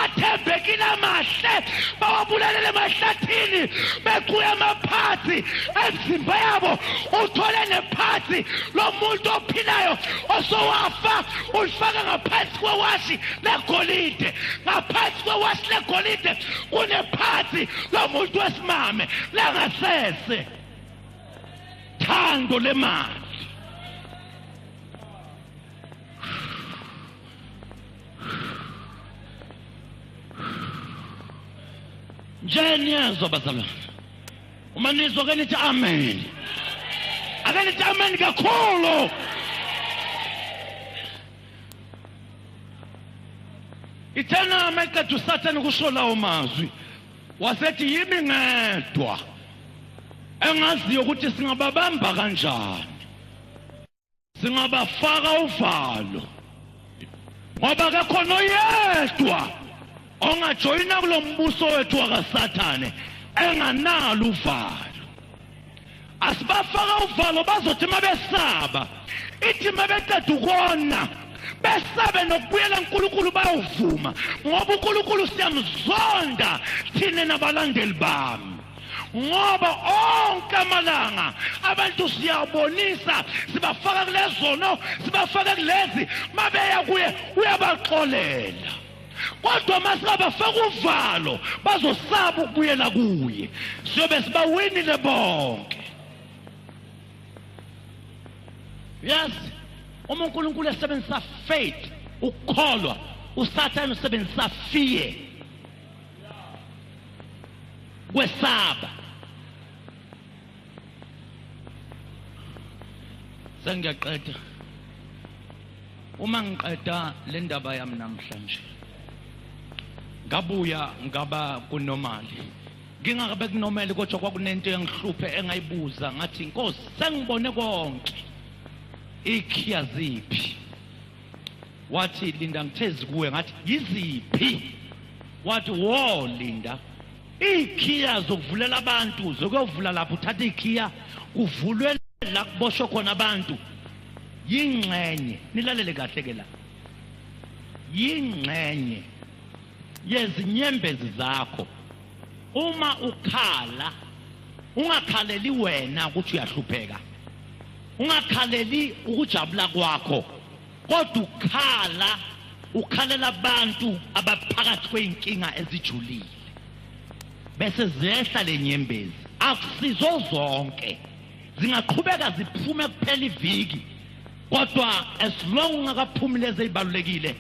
athembekile amahle, bawabulalele emahlathini, bequya amaphathi emzimba yabo. Uthole nephathi lomuntu ophilayo osowafa, ulifaka ngaphansi kwewashi legolide. Ngaphansi kwewashi legolide kunephathi lomuntu wesimame langasese. Thando lemali. Nje niyezwa bazalwane, uma nizwa ke nithi amen, ake nithi amen kakhulu. Ithena mayiqeda uSathane kusho lawo mazwi, wasethi yimi ngedwa engaziyo ukuthi singababamba kanjani, singabafaka uvalo, ngoba akekho noyedwa ongajoyina kulo mbuso wethu wakaSathane enganalo uvalo. Asibafaka uvalo, bazothi mabesaba, ithi mabeqeda ukona besabe nokubuyela uNkulunkulu, bayovuma, ngoba uNkulunkulu siyamzonda thina nabalandeli bami. Ngoba onke amalanga abantu siyabonisa, sibafaka kulezono, sibafaka kulezi, mabeya kuye uyabaxolela. Kodwa masingabafaka uvalo bazosaba ukubuyela kuye, siyobe sibawinile bonke. Yes, uma uNkulunkulu esebenzisa faith, ukukholwa, uSathane usebenzisa fear, kwesaba. Sengiyaqeda. Uma ngiqeda le ndaba yami namhlanje, ngabuya ngaba kunomali. Ngingakabe kunomali, kodwa kwakunento engihluphe engayibuza, ngathi Nkosi sengibone konke, ikhiya ziphi? Wathi Linda ngithezi kuwe. Ngathi yiziphi? Wathi wo Linda, ikhiya zokuvulela abantu, zokuyovula lapho uthatha ikhiya kuvulwe la kuboshwe khona abantu, yingxenye. Nilalele kahle ke la, yingxenye yezinyembezi zakho. Uma ukhala, ungakhaleli wena ukuthi uyahlupheka, ungakhaleli ukujabula kwakho, kodwa ukhala ukhalela abantu abaphakathi kwey'nkinga ezijulile, bese zehla lenyembezi. Akusizo zonke, Zingaqhubeka ziphume kuphela iviki, kodwa as long ungakaphumi lezi ezibalulekile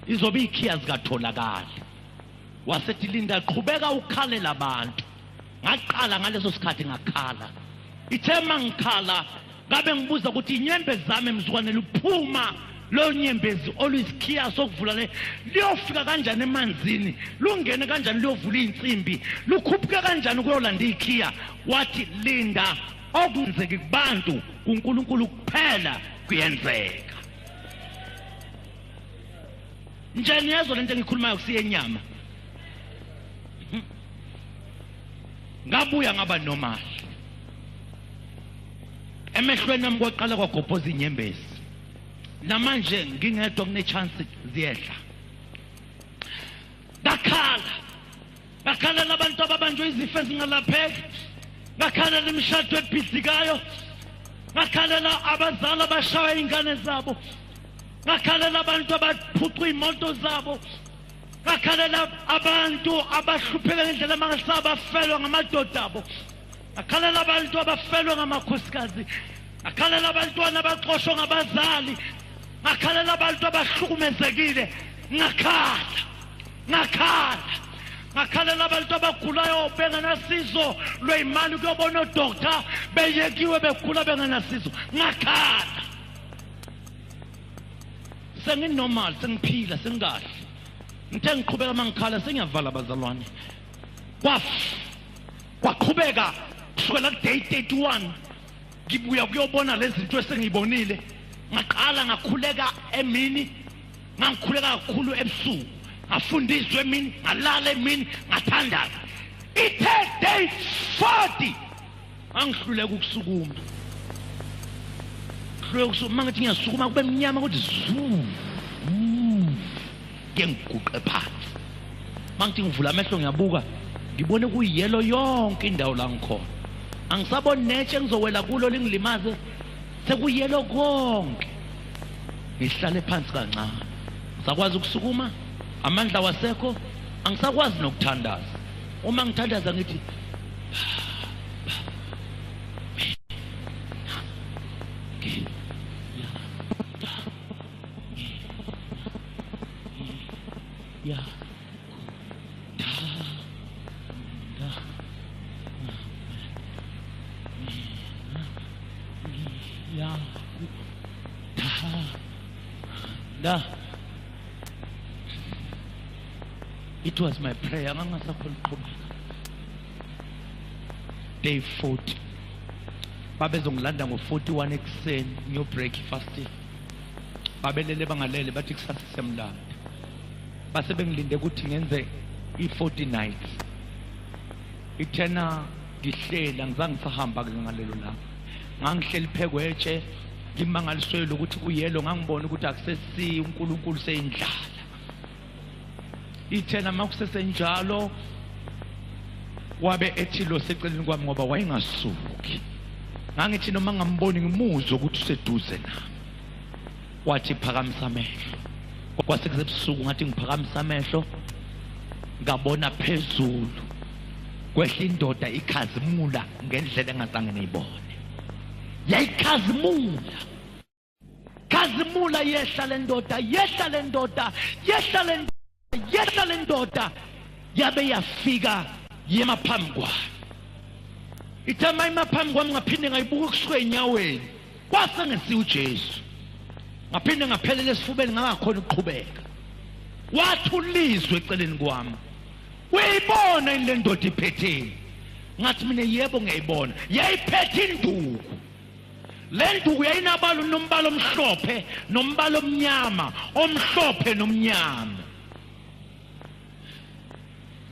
izobe ikhiya zikatholakala. Wasethi Linda, qhubeka ukhalela abantu. Ngaqala ngaleso sikhathi ngakhala. Ithe mangikhala ngabe ngibuza ukuthi inyembezi zami mzukwane luphuma lo nyembezi oluyisikhiya sokuvula le liyofika kanjani emanzini, lungene kanjani luyovula insimbi, lukhuphuke kanjani kuyolanda ikhiya. Wathi Linda, okungenzeki kubantu kuNkulunkulu kuphela kuyenzeka. Nje niyezwa lento engikhulumayo kusiyenyama. Ngabuya ngaba normal. Emehlweni ami kwaqala kwagobhoza inyembezi. Namanje ngingedwa kune chance ziyehla. Ngakhala. Ngakhala abantu ababanjwe izifo ezingalapheki. Ngakhalela imishado ebhidlikayo. Ngakhalela abazali abashaya ingane zabo. Ngakhalela abantu abaphucwa imoto zabo. Ngakhalela abantu abahlupheka ngendlela amangasaba bafelwa ngamadoda abo. Ngakhalela abantu abafelwa ngamakhosikazi. Ngakhalela abantwana abaxoshwa ngabazali. Ngakhalela abantu abahlukumezekile. Ngakhala. Ngakhala. Ngakhalela abantu abagulayo bengenasizo lweyimali kuyobona odoctor beyekiwe begula bengenasizo. Ngakhala. Senginormal, sengiphila, sengikahle. Ngithe ngiqhubeka mangikhala sengiyavala bazalwane. Kwaqhubeka kusukela ku day 31 ngibuya kuyobona lezi zinto esengiyibonile. Ngaqala ngakhuleka emini, ngangikhuleka kakhulu ebusuku, ngafundiswa emini, ngalala emini, ngathandaza. Ithe day 40 angihluleka ukusukuma. Hluleka ukusukuma, ngithi ngiyasukuma kube mnyama ukuthi zu. Ke ngiguqe phansi. Mangithi ngivula amehlo ngiyabuka, ngibone kuyiyelo yonke indawo la ngikhona. Angisaboni netshe engizowela kulo lingilimaze, sekuyelo konke. Ngihlale phansi kancane, ngisakwazi ukusukuma, amandla wasekho, angisakwazi nokuthandaza. Uma ngithandaza ngithi ya ya da. It was my prayer. Ngangasakhona ukuqhubeka. Day 40 babezongilanda ngo-41 ekuseni ngiyo break fasting. Babelele bangalele bathi kusasa siyamlanda. Base bengilinde ukuthi ngenze i-40 nights. Ithena ngihlela ngizange ngisahamba ke ngalelo langa. Ngangihleli phekwetshe ngimangaliswele ukuthi kuyelo, ngangibona ukuthi akusesi uNkulunkulu seyindlala. Ithena makusesenjalo wabe ethi lo seceleni kwami ngoba wayengasuki. Ngangithi noma ngamboni ngimuzwe ukuthi useduze nami. Wathi phakamisa amehlo. Kwase kusebusuku ngathi ngiphakamisa amehlo ngabona phezulu kwehla indoda ikhazimula ngendlela engazange ngiyibone. Yayikhazimula. Khazimula yehla le ndoda, yehla le ndoda, yehla le ndoda, yehla le ndoda yabe yafika yema phambi kwami. Ithe mayima phambi kwami ngaphinde ngayibuka kusuka enyaweni. Kwase ngesiya uJesu. Ngaphinde ngaphelela esifubeni ngangakhona ukuqhubeka. Wathulizwe eceleni kwami. Uyayibona yini le ndoda iphetheni? Ngathi mina yebo ngiyayibona. Yayiphethe induku. Le nduku yayinabalo nombala omhlophe nombala omnyama, omhlophe nomnyama.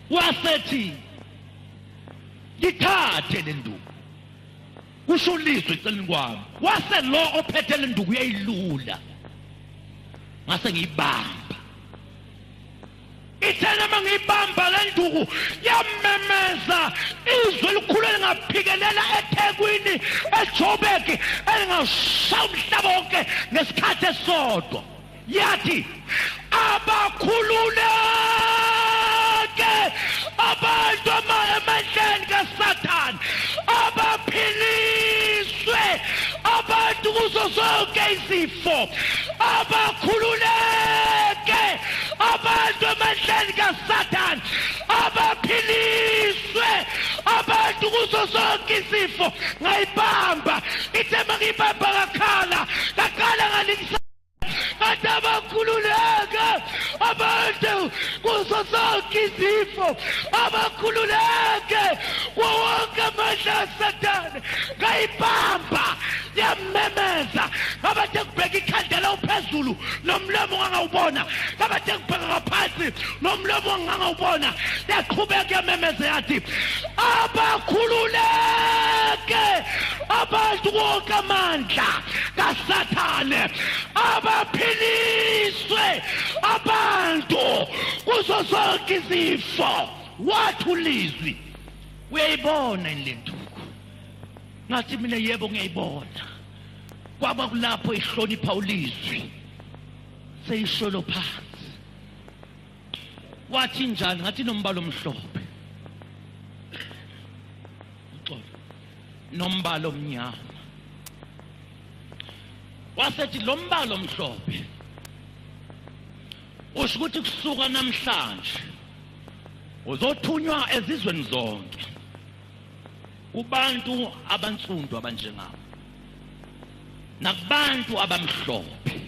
Wasethi ngithathe le nduku. Kusho ulizwe eceleni kwami. Wase lo ophethe le nduku uyayilula. Ngase ngiyibamba. Ithe noma ngiyibamba le nduku yamemeza izwi elikhulu elingaphikelela eThekwini, eJoburg, elingashaya umhlaba wonke ngesikhathi esisodwa. Yathi abakhululeke abantu emandleni kaSathane, abaphiliswe Abantu kuzo zonke izifo, abakhululeke abantu emandleni kaSathane, abaphiliswe abantu kuzo zonke izifo. Ngayibamba ithe mangiyibamba ngakhala, ngaqala ngalingisa kanti abakhululeke abantu kuzo zonke izifo, abakhululeke kuwo wonke amandla kaSathane. Ngayibamba yamemeza, ngabathe kubheka ikhandlela uphezulu nomlomo ngangawubona, ngabathe kubheka ngaphansi nomlomo ngangawubona. Yaqhubeka yamemeza yathi abakhululeke abantu wonke amandla kaSathane, abaphiliswe abantu kuzo zonke izifo. Wathi ulizwi, uyayibona le nduku? Ngathi mina yebo ngiyayibona. Kwaba kulapho ihlonipha ulizwi seyisholo phansi. Wathi njani? Ngathi nombala omhlophe, uxolo, nombala omnyama. Wasethi lo mbala omhlophe usho ukuthi kusuka namhlanje uzothunywa ezizweni zonke kubantu abansundu abanjengabo nakubantu abamhlophe.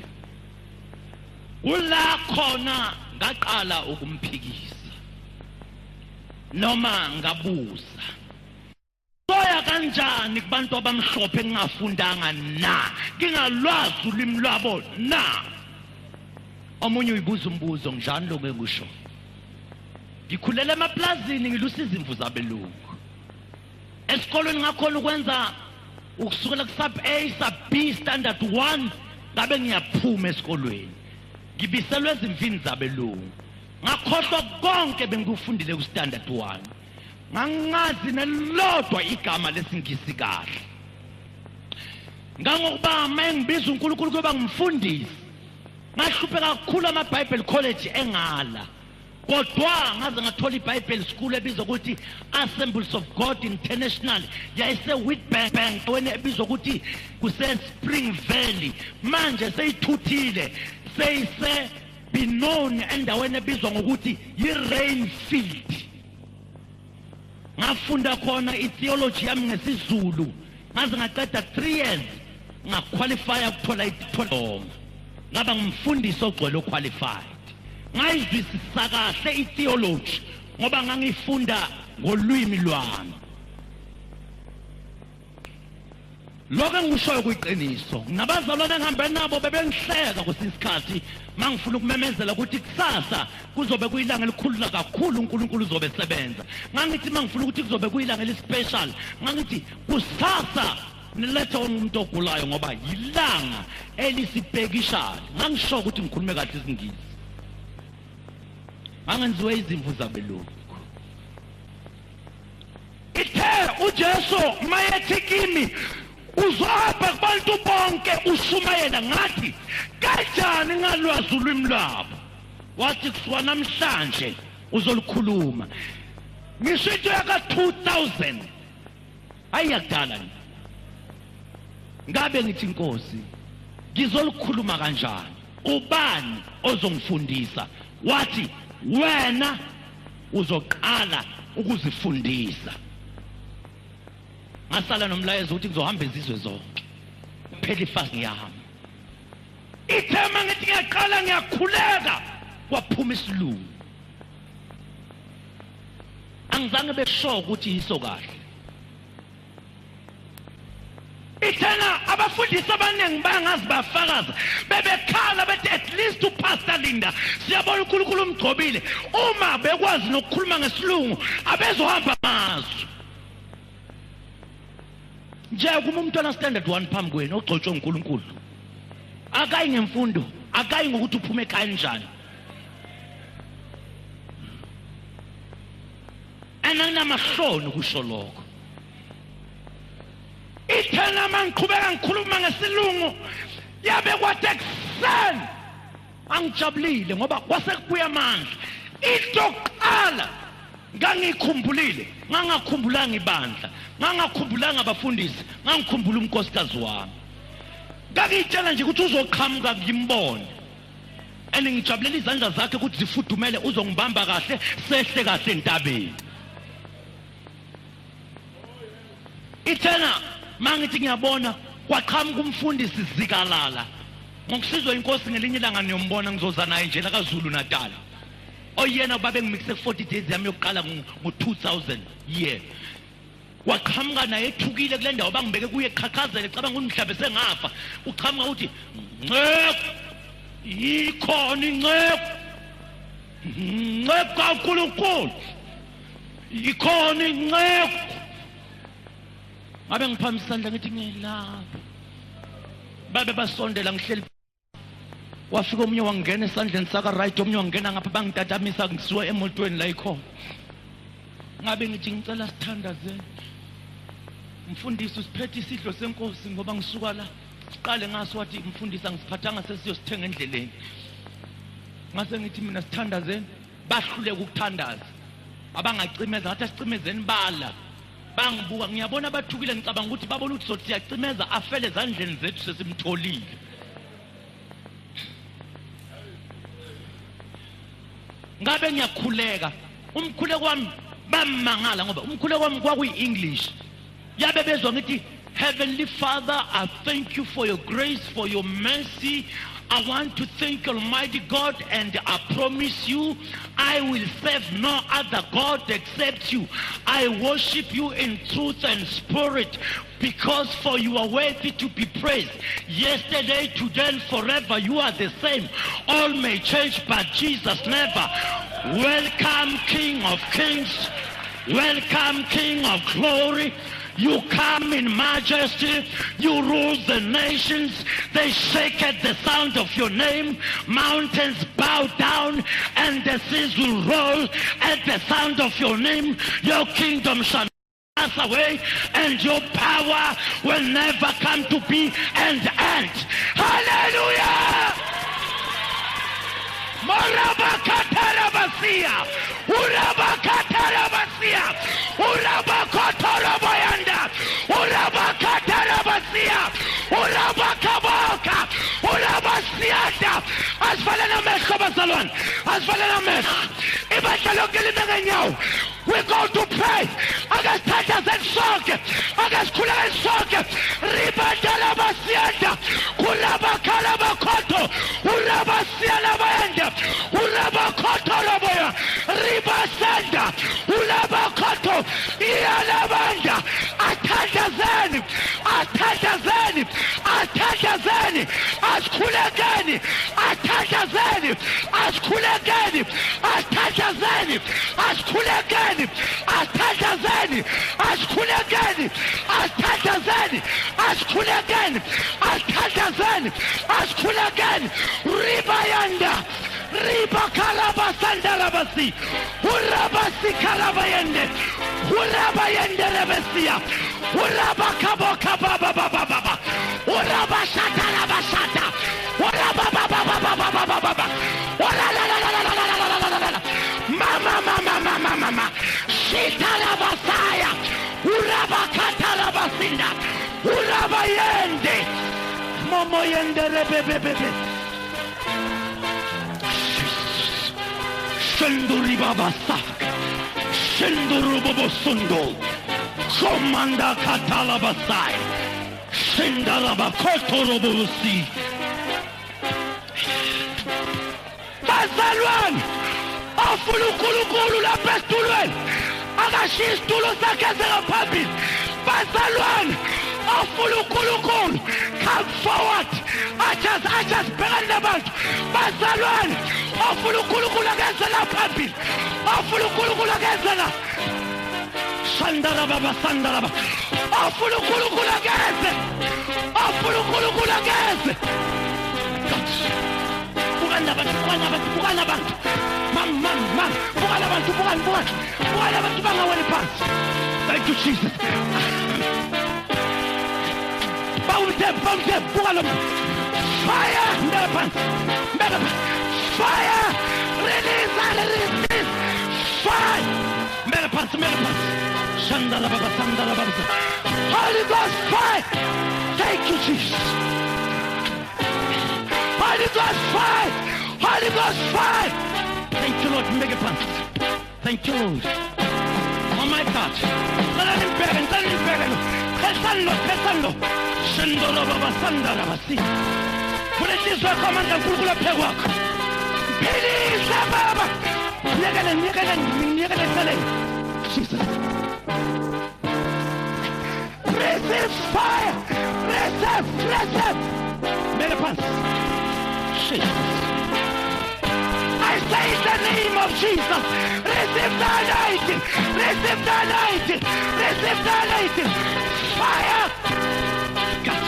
Kula khona ngaqala ukumphikisa noma ngabuza, soya kanjani kubantu abamhlophe ngingafundanga na, ngingalwazi ulimi lwabo na? Omunye uyibuza umbuzo, njani lokho engisho? Ngikhulela emaplazini ngilusa izimvu zabelungu. Esikolweni ngakhona ukwenza ukusukela ku-sub A, sub B, standard 1, ngabe ngiyaphuma esikolweni ngibiselwe ezimvini zabelungu. Ngakhohlwa konke bengikufundile ku-standard 1, ngangazi nelodwa igama lesingisi kahle. Ngangokuba uma engibiza uNkulunkulu kuyoba ngumfundisi, ngahlupheka kakhulu ama-Bible college engala, kodwa ngaze ngathola iBible school ebizwa ukuthi Assemblies of God International, yayise Witbank wena ebizwa ukuthi kuse Spring Valley, manje seyithuthile seyise Benoni endaweni ebizwa ngokuthi yi-Rainfield. Ngafunda khona i-theology yami ngesiZulu, ngaze ngaqeda 3 years, ngaqualifya ukuthola idiploma, ngaba ngumfundisi ogcwele oqualified. Ngayizwisisa kahle i-theology ngoba ngangifunda ngolwimi lwami. Lokho engikushoyo kuyiqiniso. Nabazalwane engihambe nabo bebengihleka kwesinye isikhathi mangifuna ukumemezela ukuthi kusasa kuzobe kuyilanga elikhulu kakhulu, uNkulunkulu uzobe esebenza. Ngangithi mangifuna ukuthi kuzobe kuyilanga elispecial, ngangithi kusasa nilethe umuntu ogulayo ngoba yilanga elisibhekishayo. Ngangisho ukuthi ngikhulume kahle isiNgisi. Angenziwe izimvu zabelungu. Ithe uJesu mayethi kimi uzohamba kubantu bonke ushumayela, ngathi kanjani ngalwazi ulwimi lwabo? Wathi kusuka namhlanje uzolukhuluma. Ngisho into yaka 2000 ayiyakudala ni. Ngabe ngithi Nkosi ngizolukhuluma kanjani? Ubani ozongifundisa? Wathi wena uzoqala ukuzifundisa. Ngasala nomlayezo ukuthi ngizohamba izizwe zonke, phela ifasi yami. Ithema ngithi ngiyaqala ngiyakhuleka, kwaphuma isilungu. Angizange besho ukuthi yiso kahle. Ithena abafundisi abaningi bangazi bafakaza, bebekhala bethi at least uPastor Linda siyabona uNkulunkulu umgcobile, uma bekwazi nokukhuluma ngesilungu abezohamba amazwi. Nje kuma umntwana standard 1 phambi kwenu ogcotshwe uNkulunkulu, akayi ngemfundo, akayi ngokuthi uphume kanjani. Anginamahloni ukusho lokho. Ithena mangiqhubeka ngikhuluma ngesilungu yabe kwathi ekuseni angijabulile ngoba kwase kubuya amandla. Into yokuqala ngangikhumbulile, ngangakhumbulanga ibandla, ngangakhumbulanga abafundisi, ngangikhumbula unkosikazi wami. Ngakitshela nje ukuthi uzoqhamuka ngimbone. And ngijabulela izandla zakhe ukuthi zifudumele, uzongibamba kahle, sehle kahle entabeni. Ithena mangithi ngiyabona kwaqhamuka umfundisi Zikalala. Ngokusizwa inkosi ngelinye ilanga niyombona, ngizoza naye nje la kaZulu Natal. Oyena babe ngimikise 40 days yami yokuqala ngo-2000 year. Waqhamuka naye ethukile kule ndawo bangibeke kuye, eqhaqhazele, cabanga ukuthi mhlawumbe sengafa. Uqhamuka uthi nceku, ikhona inceku, nceku kaNkulunkulu, ikhona inceku. Ngabe ngiphamisa isandla ngithi ngiyelapha. Babe basondela ngihleli, wafika omunye wangena esandleni saka right, omunye wangena ngapha, bangitatamisa ngisuka emotweni la ikhona. Ngabe ngithi ngicela sithandazeni, mfundisi usiphethe isidlo senkosi ngoba ngisuka la siqale ngaso. Wathi mfundisi angisiphathanga, sesiyosithenga endleleni. Ngase ngithi mina sithandazeni, bahluleka ukuthandaza, abangacimeza. Ngathi asicimezeni, bala bangibuka, ngiyabona bathukile. Ngicabanga ukuthi babona ukuthi sothi siyacimeza afele ezandleni zethu, sesimtholile. Ngabe ngiyakhuleka, umkhuleko wami bamangala ngoba umkhuleko wami kwakuyi-English. Yabe bezwa ngithi, Heavenly Father, I thank you for your grace, for your mercy. I want to thank Almighty God, and I promise you I will serve no other God except you. I worship you in truth and spirit, because for you are worthy to be praised. Yesterday, today, and forever, you are the same. All may change, but Jesus never. Welcome, King of Kings. Welcome, King of Glory. You come in majesty. You rule the nations. They shake at the sound of your name. Mountains bow down and the seas will roll at the sound of your name. Your kingdom shall pass away and your power will never come to be and end. Hallelujah! Morabakatarabasia, Urabakatarabasia, Urabakotorobayanda, Urabakatarabasia, Urabakaboka, Urabasianda. Asifale namehlo bazalwane, asifale namehlo. Ibandla lonke lime ngenyawo. We go to pray. Akasithandazeni sonke, akasikhulekeni sonke. Ribandalabasianda, Kurabakalabakoto, Urabasialabayanda, Urabakotoroboya, Ribasanda, Urabakoto, Iyalabanda. Athandazeni, athandazeni, athandazeni, asikhulekeni, athandazeni, asikhulekeni, athandazeni, asikhulekeni, athandazeni, asikhulekeni, athandazeni, asikhulekeni, athandazeni, asikhulekeni. Ribayanda, Ribakalabasandalabasi, Urabasi kalabayende, Urabayende rebesia, Urabakabokabababababa, Urabashatalabashata, Urababababababababa, Uralalalalalalalalalala, Mama mama mama mama, Shitalabasaya, Urabakatalabasinda, Urabayende, Momoyende rebebebebe. Shenduri babasak, Shenduru bobosundo, Komanda katalabasai, Shendarabakotorobosi. Bazalwane, afuna uNkulunkulu lapha esitulweni, akashiye isitulo sakhe esengaphambili. Bazalwane, afuna uNkulunkulu, come forward. Achas, achas, bhekani nabantu. Bazalwane, afuna uNkulunkulu akeze la phambili. Afuna uNkulunkulu akeze la. Shandarababa, sandaraba. Afuna uNkulunkulu akeze. Afuna uNkulunkulu akeze. Bukani abantu, bukani abantu, bukani abantu. Mam, mam, mam. Bukani abantu, bukani, bukani. Bukani abantu bangaweli phansi. Thank you, Jesus. Bawumthe, bawumthe, buka lo. Fire! Mbeka phansi. Mbeka phansi. Fire! Release, release. Fire! Mbeka phansi, mbeka phansi. Shandarababa, sandarababa. Holy Ghost, fire! Thank you, Jesus. Ghost fire. Thank you, Lord. Make it pass. Thank you, Lord. Oh my God. Jesus. Receive fire. Receive, receive. Make it pass. Jesus. I say in the name of Jesus, receive the anointing, receive the anointing, receive the anointing, fire! God.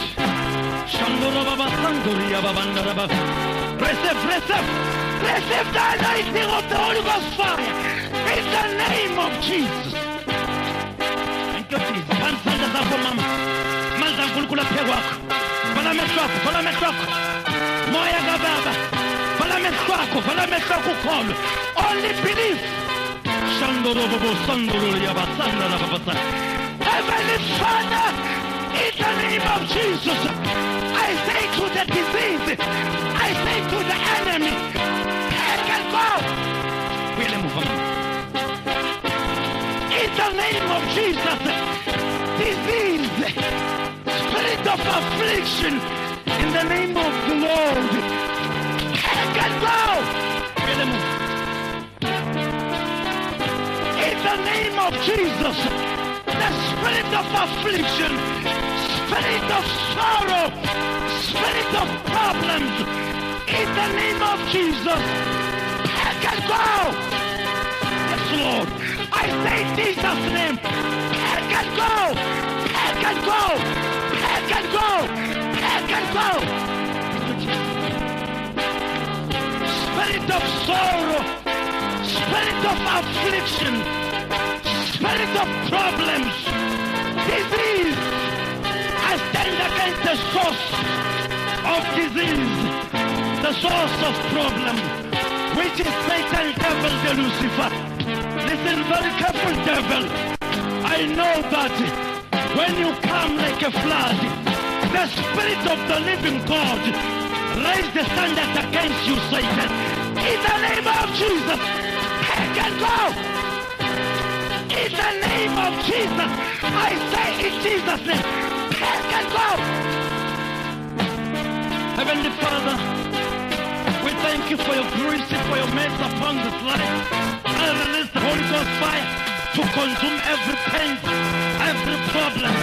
Receive, receive, receive the anointing of the Holy Ghost fire in the name of Jesus. Thank you, Jesus. Only believe. Heavenly Father, in the name of Jesus, I say to the disease, I say to the enemy, take and go. In the name of Jesus, disease, spirit of affliction, in the name of the Lord, take and go. In the name of Jesus, the spirit of affliction, spirit of sorrow, spirit of problems, in the name of Jesus, take and go. Yes, Lord. I say in Jesus' name, take and go, take and go, take and go, take and go. Spirit of sorrow, spirit of affliction, spirit of problems, disease. I stand against the source of disease, the source of problem, which is Satan, devil, the Lucifer. Listen very careful, devil. I know that when you come like a flood, the spirit of the living God raise the standard against you, Satan. In the name of Jesus, take and go. In the name of Jesus, I say in Jesus' name, take and go. Heavenly Father, we thank you for your grace and for your mercy upon this life. I release the Holy Ghost fire to consume every pain, every problem.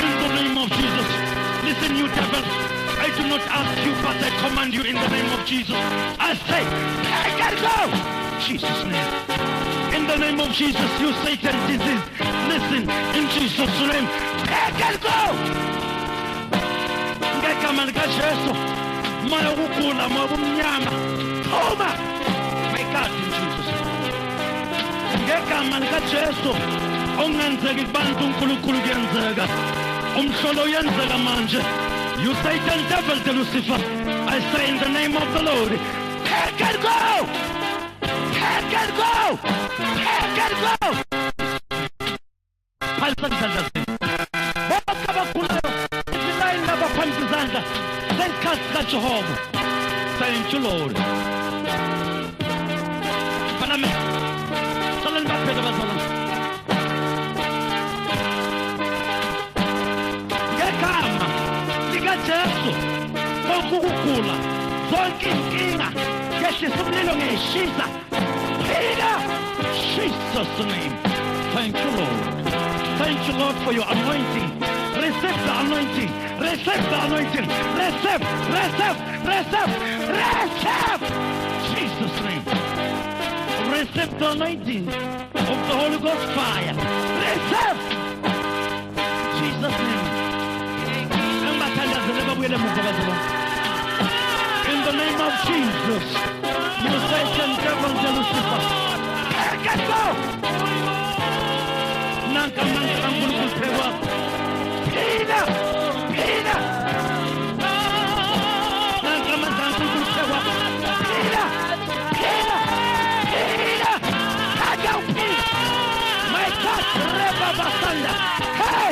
In the name of Jesus. Listen, you devil. I do not ask you, but I command you in the name of Jesus. I say, take and go! Jesus' name. In the name of Jesus, you Satan disease. Listen, in Jesus' name, take and go! Ngegama likaJesu, moya wokugula, moya wobumnyama, phuma! My God, in Jesus. Ngegama likaJesu, okungenzeki kubantu uNkulunkulu kuyenzeka. Umhlolo uyenzeka manje. You Satan, devil, the Lucifer, I say in the name of the Lord, take and go! Take and go! Take and go! Thank you, Lord. Jesu, konke ukugula, zonke inkinga, yehlisa umlilo ngiyishisa. Phila, Jesus' name. Thank you, Lord. Thank you, Lord, for your anointing. Receive the anointing. Receive the anointing. Receive, receive, receive, receive. Jesus' name. Receive the anointing of the Holy Ghost fire. Receive. Jesus' name. In the name of Jesus, you Satan, devil, Lucifer, take and go. Pina, Pina, Pina, Pina, Pina, my God, Reba Basanda, hey,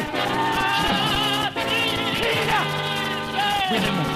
Pina.